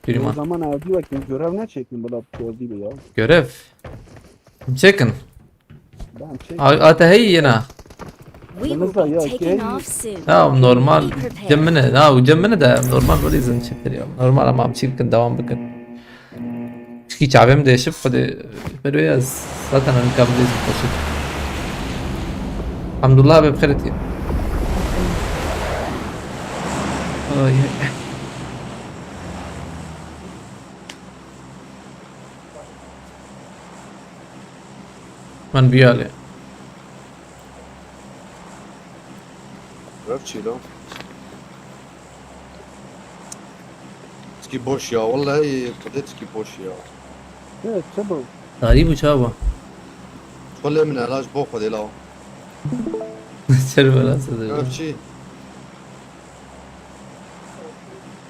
Dûrîman. Zaman evdî wekî görev neçekin bila piyordî be ya. Görev. Çekin. Ben çek. A, a te heyî yena. We will Denizda be ya, taking okey. Off soon. Ya normal. Be prepared. Cem min e. Ya cem min e de normal, böyle izin çektir ya. Normal ama çirkin devam bikin. Çikî çavê min değişip hadi böyle yaz. Zaten hani kabul izin taşık. Elhamdülillah be bixêretî. Ay. Man biyale. Rev çîlo. Çikî boş ya, wallahî Xwedê çikî boş ya. Evet, çabuk. Tarî bû çawa? Xwelê min ela ji bo Xwedê la. Ser belası. Rev çî.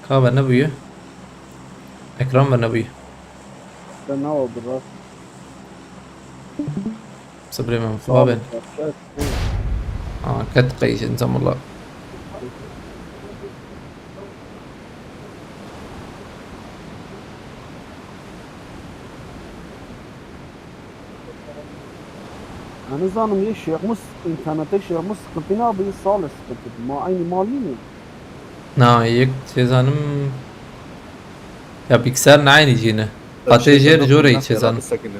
Ka ve nebûye. Ekran ve nebûye. Sen ne oldu bak? Sibrê min xwe ben. Aa, ket qeyşin zamula. Hani zanım ye Şêxmûs, internetê Şêxmûs sıkıntı ne abi, sağlı sıkıntı. Ma aynı mal yine. Na, yek çêzanim. Ya bilgisayar ne aynı cîne. Qatê jêr jorê çêzanim. Sekine.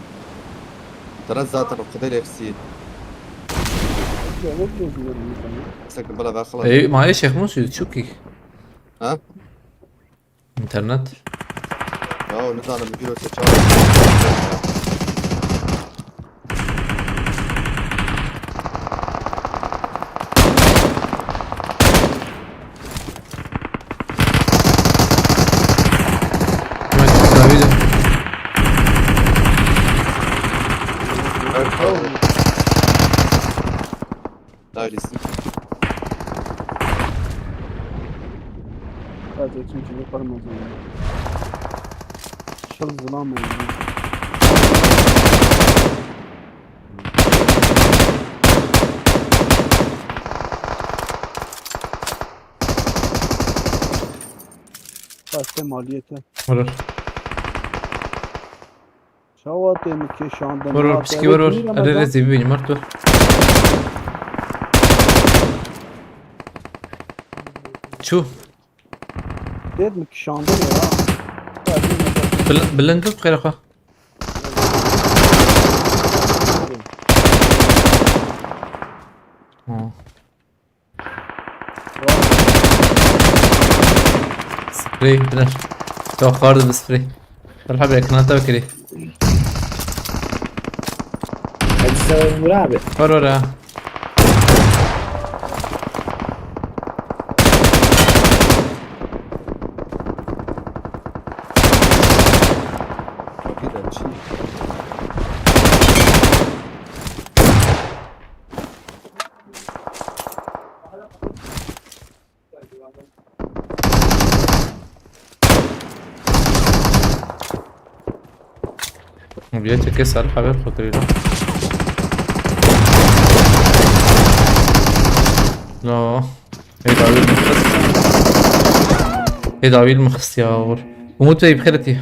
Tera zaten o kadar eksiği. Ya ne diyorsun yani insanı? Sekin bela ver xelas. Ey, ma ye Şêxmûs yüz çok iyi. Ha? İnternet. Ya ne zaten bir kilo seçer. Dairis. Sadece çünkü yaparım o zaman. Şıl zılam yani. Başka maliyete. Vurur. Çawa tê min kêşandin? Vurur, Ha, piçkî te vurur. wekî Erê Ramazan? Rezî bibînim, vur tu. Çû. Tê min kişandin ya. Bil-, bilind bib xêra xwe. Ha. Sprey, biner. Çok vardı bu sprey. Talha Bey, ekran tabi kiri. Hadi sen vur abi. Var var ha. Bile çeke sar haber fotoğrafı. No. Hey David mıxist. Hey David mıxist ya, vur. Umut Bey, bixêr hatî.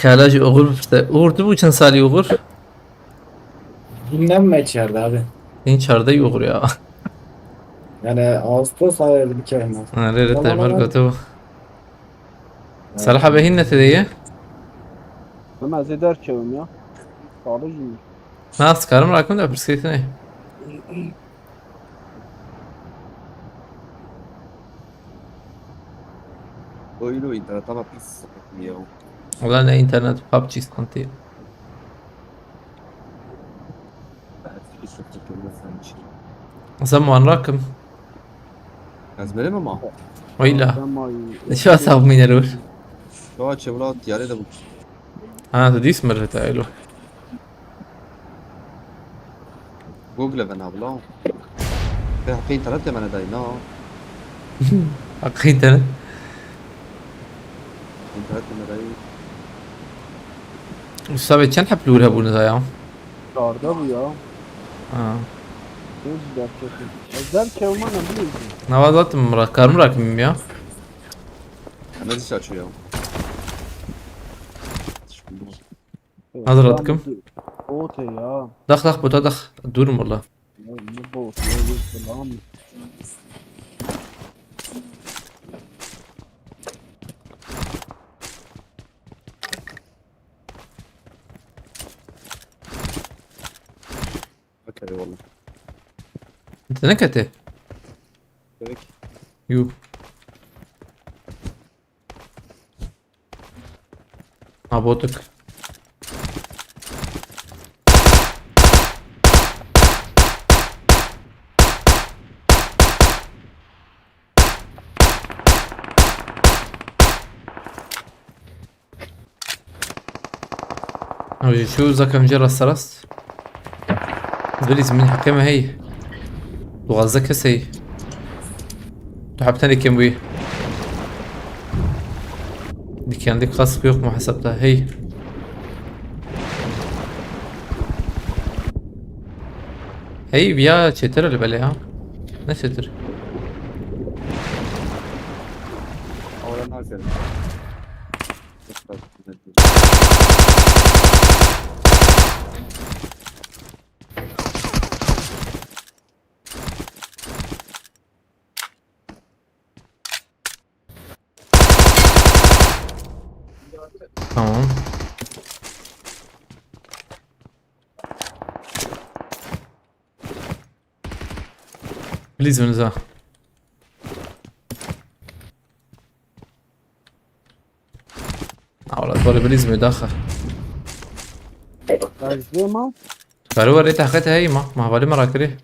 Kala jî Uğur bipirse. Uğur, tu bû çend salî Uğur? Bilmem me içeride abi. Senin çardayı Uğur ya. Yani Ağustos ayı bir kere mi? Ha, rê rê Tamam, temel tamam. Gotu. Salih abi, hîn ne te ye? Ama ez ê derkevim ya. Sağlık iyi. Na, sikarim rakim da pirsgirêk ne. Oyun, o interneta bak, pis sıkıntı ya. Ulan ne internet, PUBG sıkıntı. Sen wan rakim. Ez benim ama. Oyla. Şu hesabımı iner vur. Şu aç evlat yare de bu. Ha, tu dîs mir te elo. Google ve nabla. Ve hakkı internet de bana dayı na. Hakkı internet. İnternet de bana dayı. Usta be, çend heb lûr hebûn da ya? Çardeh bû ya. Ha. Pênc derketî. Ez derkevim, ne bileyim. Nava zaten mırak, karım bırakayım ya. Ne diş açıyor ya? Hazır atım. Ote ya. Dax, dax, bota dax. Durum valla. Ya, ne bot, ne bot, lan. Okey, eyvallah. Te nekete? Peki. Yuh. Ha, botuk. Ew jî çû, zaka min jê rasterast. Bilîz min heqê me hey. Duwazdeh kes hey. Tu hepten êkem wî. Dikendik kask yok mu hesapta? Hey. Hey, viya çêtir li belê ha. Ne çêtir? Oradan senin. Tamam. Please, Venüza. Awla, doğru, please, müdahale. Kazdema. Karu var, tahkate hey ma, ma vali merak kiri.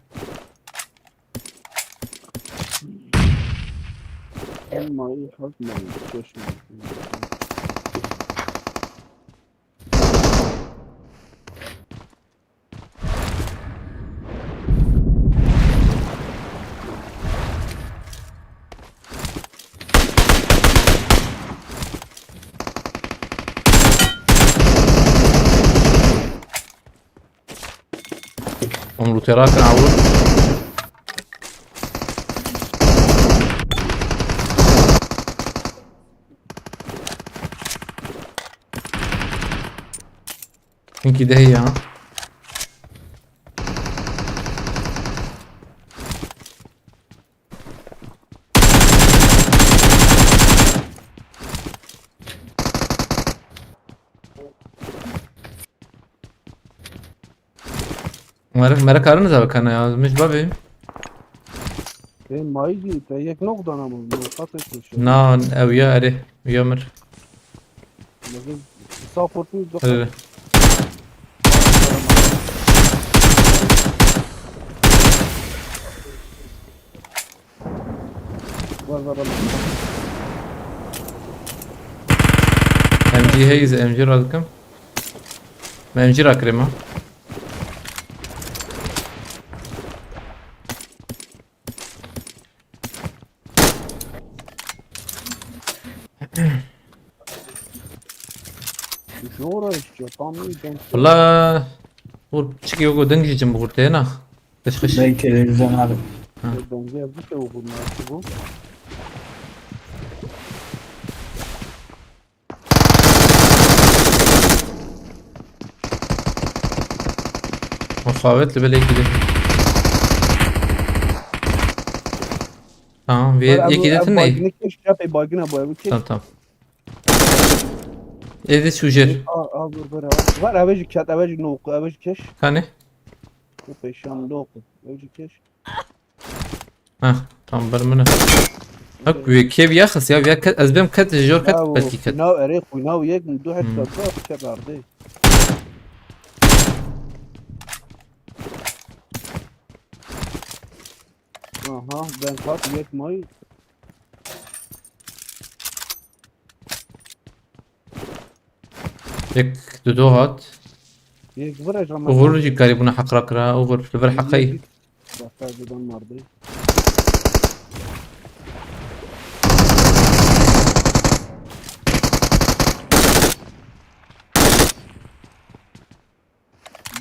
Ama iyi, hakma, köşme. Em rûtê rakin awir. Hinkî de heye ha. Mera, mera karin zabe kana ya, mich babi. E, mayî te yek nok dana mı? Yok, kaç etmiş ya? Na, ev ya, erê, ya mir. Mesela, sağ fortun da. Erê. Var, var, var. M G heye, M G rakim. M G rakirê ma. Ji ora işte tam iyi denk. Valla. Vur çiki yok o deng jicim bu kurtaya na. Kış kış. Belki televizyon abi. Bence bu da olur nasıl bu? Muhabbet li belê gidelim. Tamam, bir Var, iki ev- de ev ne? Baygını keş, yap e baygına bu evi keş. Tamam tamam. Edi sujer. Aa, aa, vur vur aa. Var eve ji ket, eve ji noku, eve ji keş. Hani? Bu peşan noku, eve ji keş. Heh, tam bir mine. Bak, bir kev yaxız ya, ya ket, ez bim ket, jor ket, Ya, belki ket. Nav ere, kuy nav yek, du Hmm. hektar da, ket ardı. Aha, ben kat yek may. Yek, du, du hat. Yek vur ecam. Uğur jî karî buna heq rakira, Uğur, li vir heqey. Bak, ben vardı.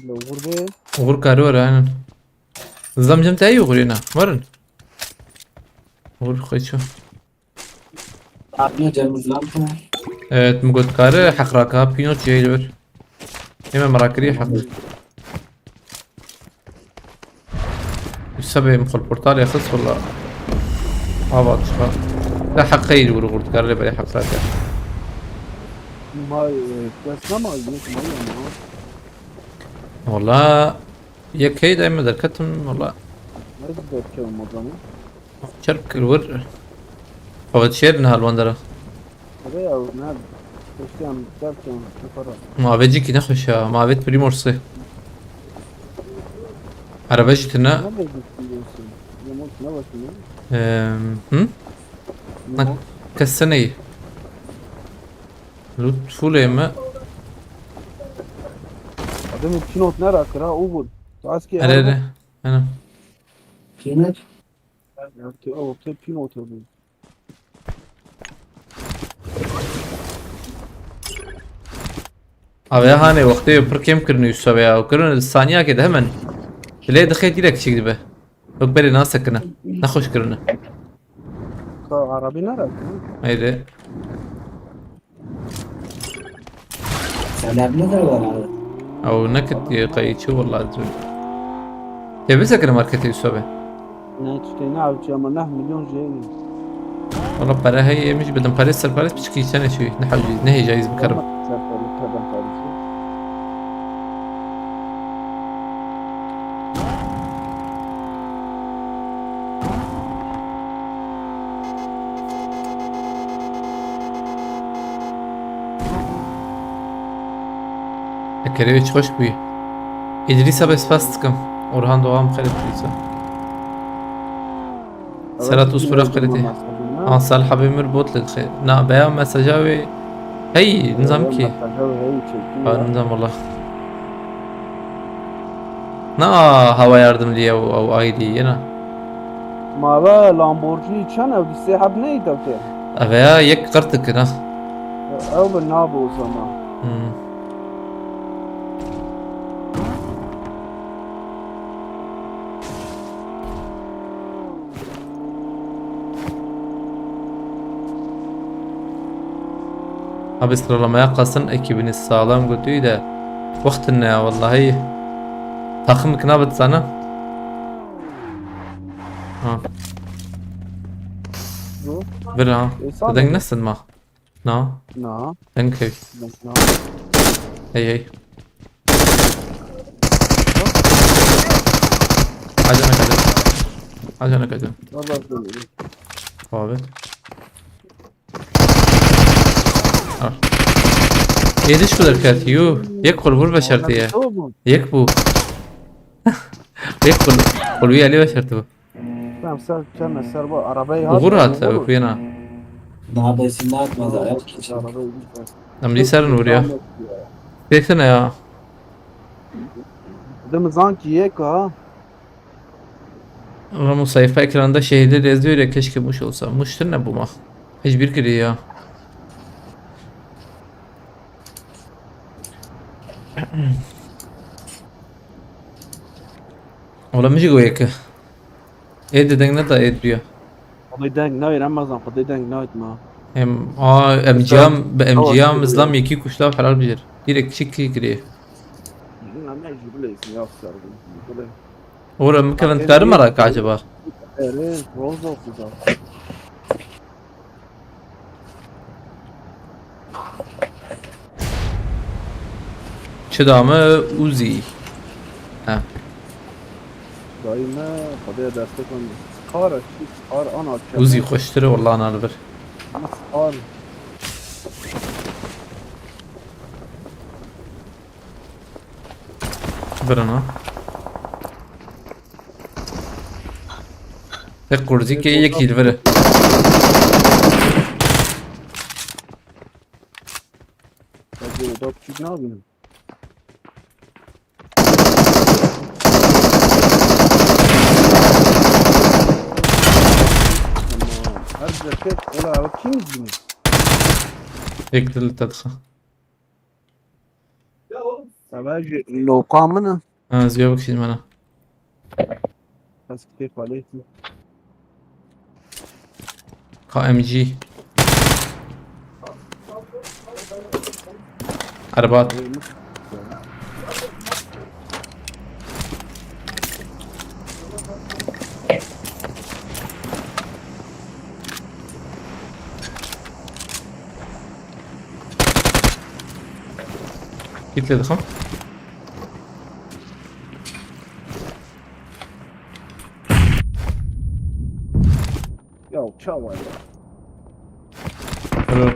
Uğur be. Uğur karî var, aynen. Zam cem te Uğur yine. Varın. Uğur xweço. Abla Cemil Lampa. Evet, mi got karî heq raka, pîno çi ye li vir. Ême merakirî heq. Wisa bê min xwe portal xist wala. Ava çiqa. Da heqeyî li wir gurt kar lê berê heq raka. May, e, kes nema, yek may ama. Wala yek hey de me derketim wala. Ne derke olmadan? Çerp kir wir. Xwe şêr ne halwan dera. Ebe ya, ne? Keşke em derken, ne para? Mavecîkî nexweş ya. Mavet Primorse. Araba jî tune. Ne bekliyorsun? Yamuk ne bakıyorsun? Ehm, hı? Yamuk. Kes te neyî. Loot full ê me. Adamın pinot ne rakır ha, Uğur? Tu az ki Ere ere. Ana. Kime? Ya, te, o, te pinot bu. Abi ya hanê wextê pir kêm kirin Yusuf ya. Kirin saniyakê de hemen. Dilê dixê direk çîk dibe. Wek berê nasekine. Nexweş kirine. Ka arabi ne rakır? Haydi. Selam ne de var abi? Ew neketiye qeyî çi wela zû. Tê bisekine marketê Yusuf be. Ne çikê ne avçi ama neh milyon jeyî. Wala pere heye, em jî bidin perê ser perê piçikî çenê çûyî. Ne hewcî, ne hêjayîz bikarim. Ser perê, teben perê. Ekerê wê çi xweş bûyî. Îdrîsa be spas dikim. Orhan Doğan xêr Îdrîsa. Selat Uspura xêr tê. Ha, Salih abi mir bot li dixê. Na, beya mesaja wê. Hey, nizam ki. Ha, nizam wala. Na, hava yardımlı ya, o, o ayrı yine. Ma ve Lamborghini çend ew dîsê heb neyî tevke? Eve ya yek qırtık na. Ew bi nabo o zaman. Hmm. Abi sıralamaya kalsın ekibini sağlam götüyü de. Vaktin ne ya vallahi. Takım kına bitsana. Ha. Bu. Bir ha. E, sağ Deng ol. nesin ma? Na. Na. Deng key. Na. Hey hey. Acana kaçın. Acana kaçın. Vallahi böyle. Abi. Ha. Yediş kadar kat. Yu. Yek kol vur başardı ya. O bu. Yek bu. Yek kol. Kol bir eli başardı bu. Tamam, ser çeme ser bu arabayı Uğur at, hat Uğur. Abi kuyana. Daha da isim atmaz ayak için. Arabayı. Em dî serin vur ya. Desene ya. Dim zanki yek ha. Ama bu sayfa ekranda şehirleri yazıyor ya, keşke Muş olsa. Muş ne bu ma? Hiçbir kere ya. Ola min jî got yeke. Ê di deng neda ê duya. Xwedê deng nayê, Remezan, Xwedê deng nayê ma. Em, a, em Mesela, ciyam, bi em savaş ciyam kiriyor. Zlam yekî kuşta helal bijêr. Direkt çik kiriye. Hı, ama jî bileysin ya, sarı. Biley. Ola min kevin Aferin. Dikari merak acaba? Ere, roz olsun da. Çi da me Uzi? Ha. Dayı me, Xwedê destek an. Kar, kar ana. Uzi xweştir e, wallah, ana li vir. Kar. Birina. Tek kurzî ke yek hîl vire. Hadi oda küçük ne yapayım? Tamam. Her bir şey, ola, o kim izliyor? Tek dil tadxa. Savaş loka mı ne? Ha, ziya bikişîn mana. Kaskê xwelêtî. K M G. Erbat. Kit lê dixim. Ya çawa ya? Hello.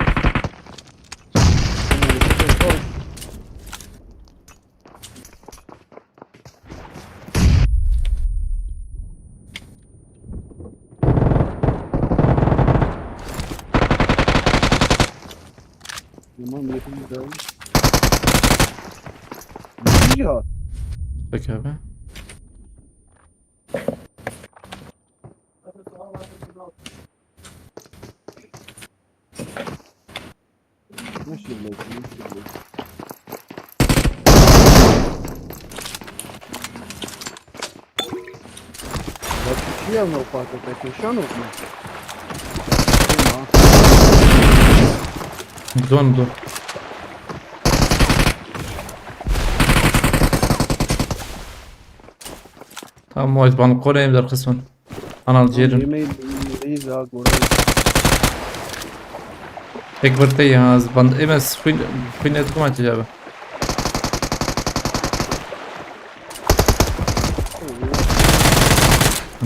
Tamam, yakın bir daha. Ya. Peki abi. Nasıl lazım, nasıl lazım? Bak, iki yanına ufak tefek yaşan olsun. Zon, zon. Tamam, o zaman Kore'ye bir kısmın. Anal ciğerim. Yemeği, yemeği daha Kore'ye. Tek bir tey ya, az band-, ê me xwîn, xwînê dixwim çi cabe.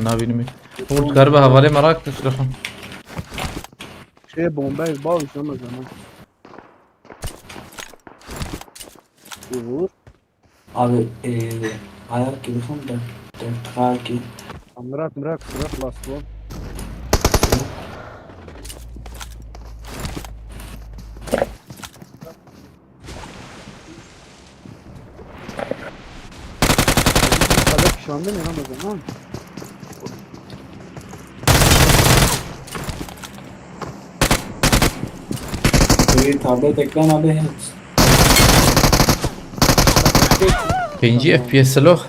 Nabînim. Û dikaribe hevalê me rak dişirixin. Şey, bombayı bağlı ama zaman. Vur. Abi, eee, ayak gibi tam da, da trakî. Mirak, mirak, mirak, last one. Kadar kişi andı ne lan o zaman? Eee, tablet ekran abi hiç. Pêncî F P S lo.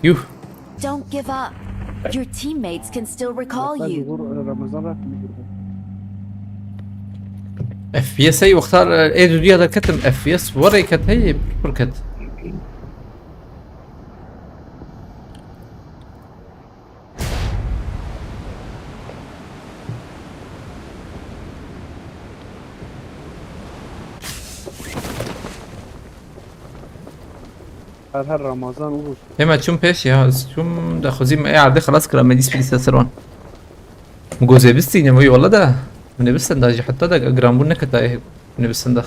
Yuh. Don't give up. Your teammates can still recall you. F P S ey wexta ê duduya derketim, F P S warê ket heye, pir ket. Her her Ramazan olur. Hema çûm pêş ya, çûm de xwezî me ê erdê xelas kira, me dîs bilîse ser wan. Min gozê bistîne, wî wala de. Min ê bistin da jî heta de giranbûn neketa ê min ê bistin da.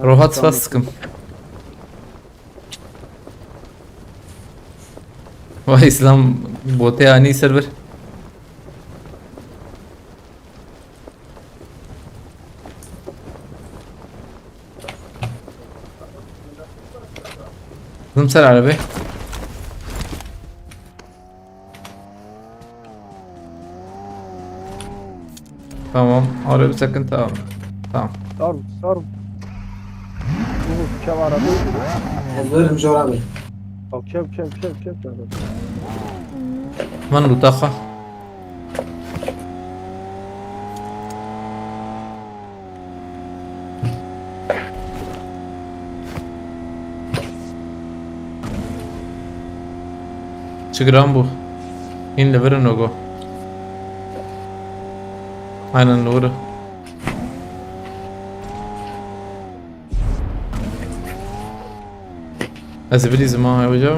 Rohat spas dikim. Vay İslam botê anî ser vir. Kızım ser arabayı. Tamam, araba sakın, tamam. Tamam. Sarım, sarım. Çav arabê. Ez verim jora bê. Bak, çav, çav, çav, çav, çav. Min lûta xwe. Çi giran bû? Hîn li vir in ogo. Aynen li wir e. Ez ê bilîzim ha ew ca.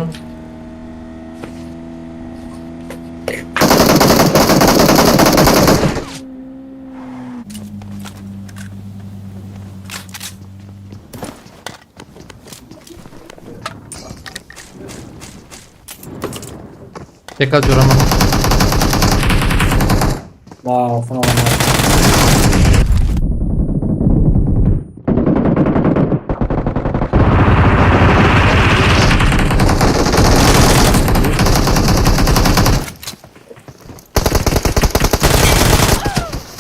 Teka curama. Wow, fena oldu.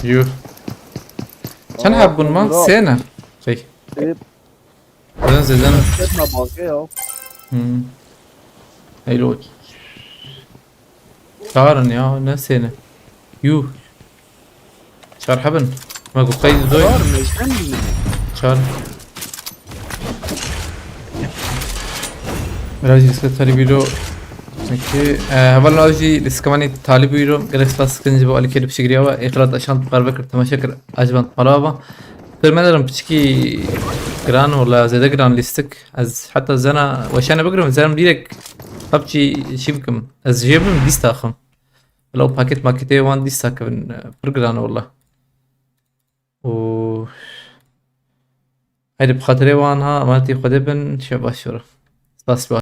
Yuh. Çend heb bûn ma? Sê ne? Şey. Zeden zeden. Etme bak ya. Hmm. Heylo. Çar in ya, ne sê ne? Yuh. Çar hebin. Ma ku qeyd doy. Var mı? Sen mi? Çar. Biraz jî talî bîro. Peki, e, heval navjî li skemanî talî bîro. Gerek spas dikin ji bo alîkê li piştgiriya we. Ê xelat eşan parve kir, temaşe kir, ajban parava. Kir me derim piçkî giran, wala zêde giran lîstik. Ez heta zena weşane bigirim, zerim dîrek PUBG çî bikim. Ez jê bim dîst axim. Bila paket maketê wan dîst akivin, pir giran e wala. Û Heydi bi xatirê wan ha, emanetî Xwedê bin, şev baş were. Spas.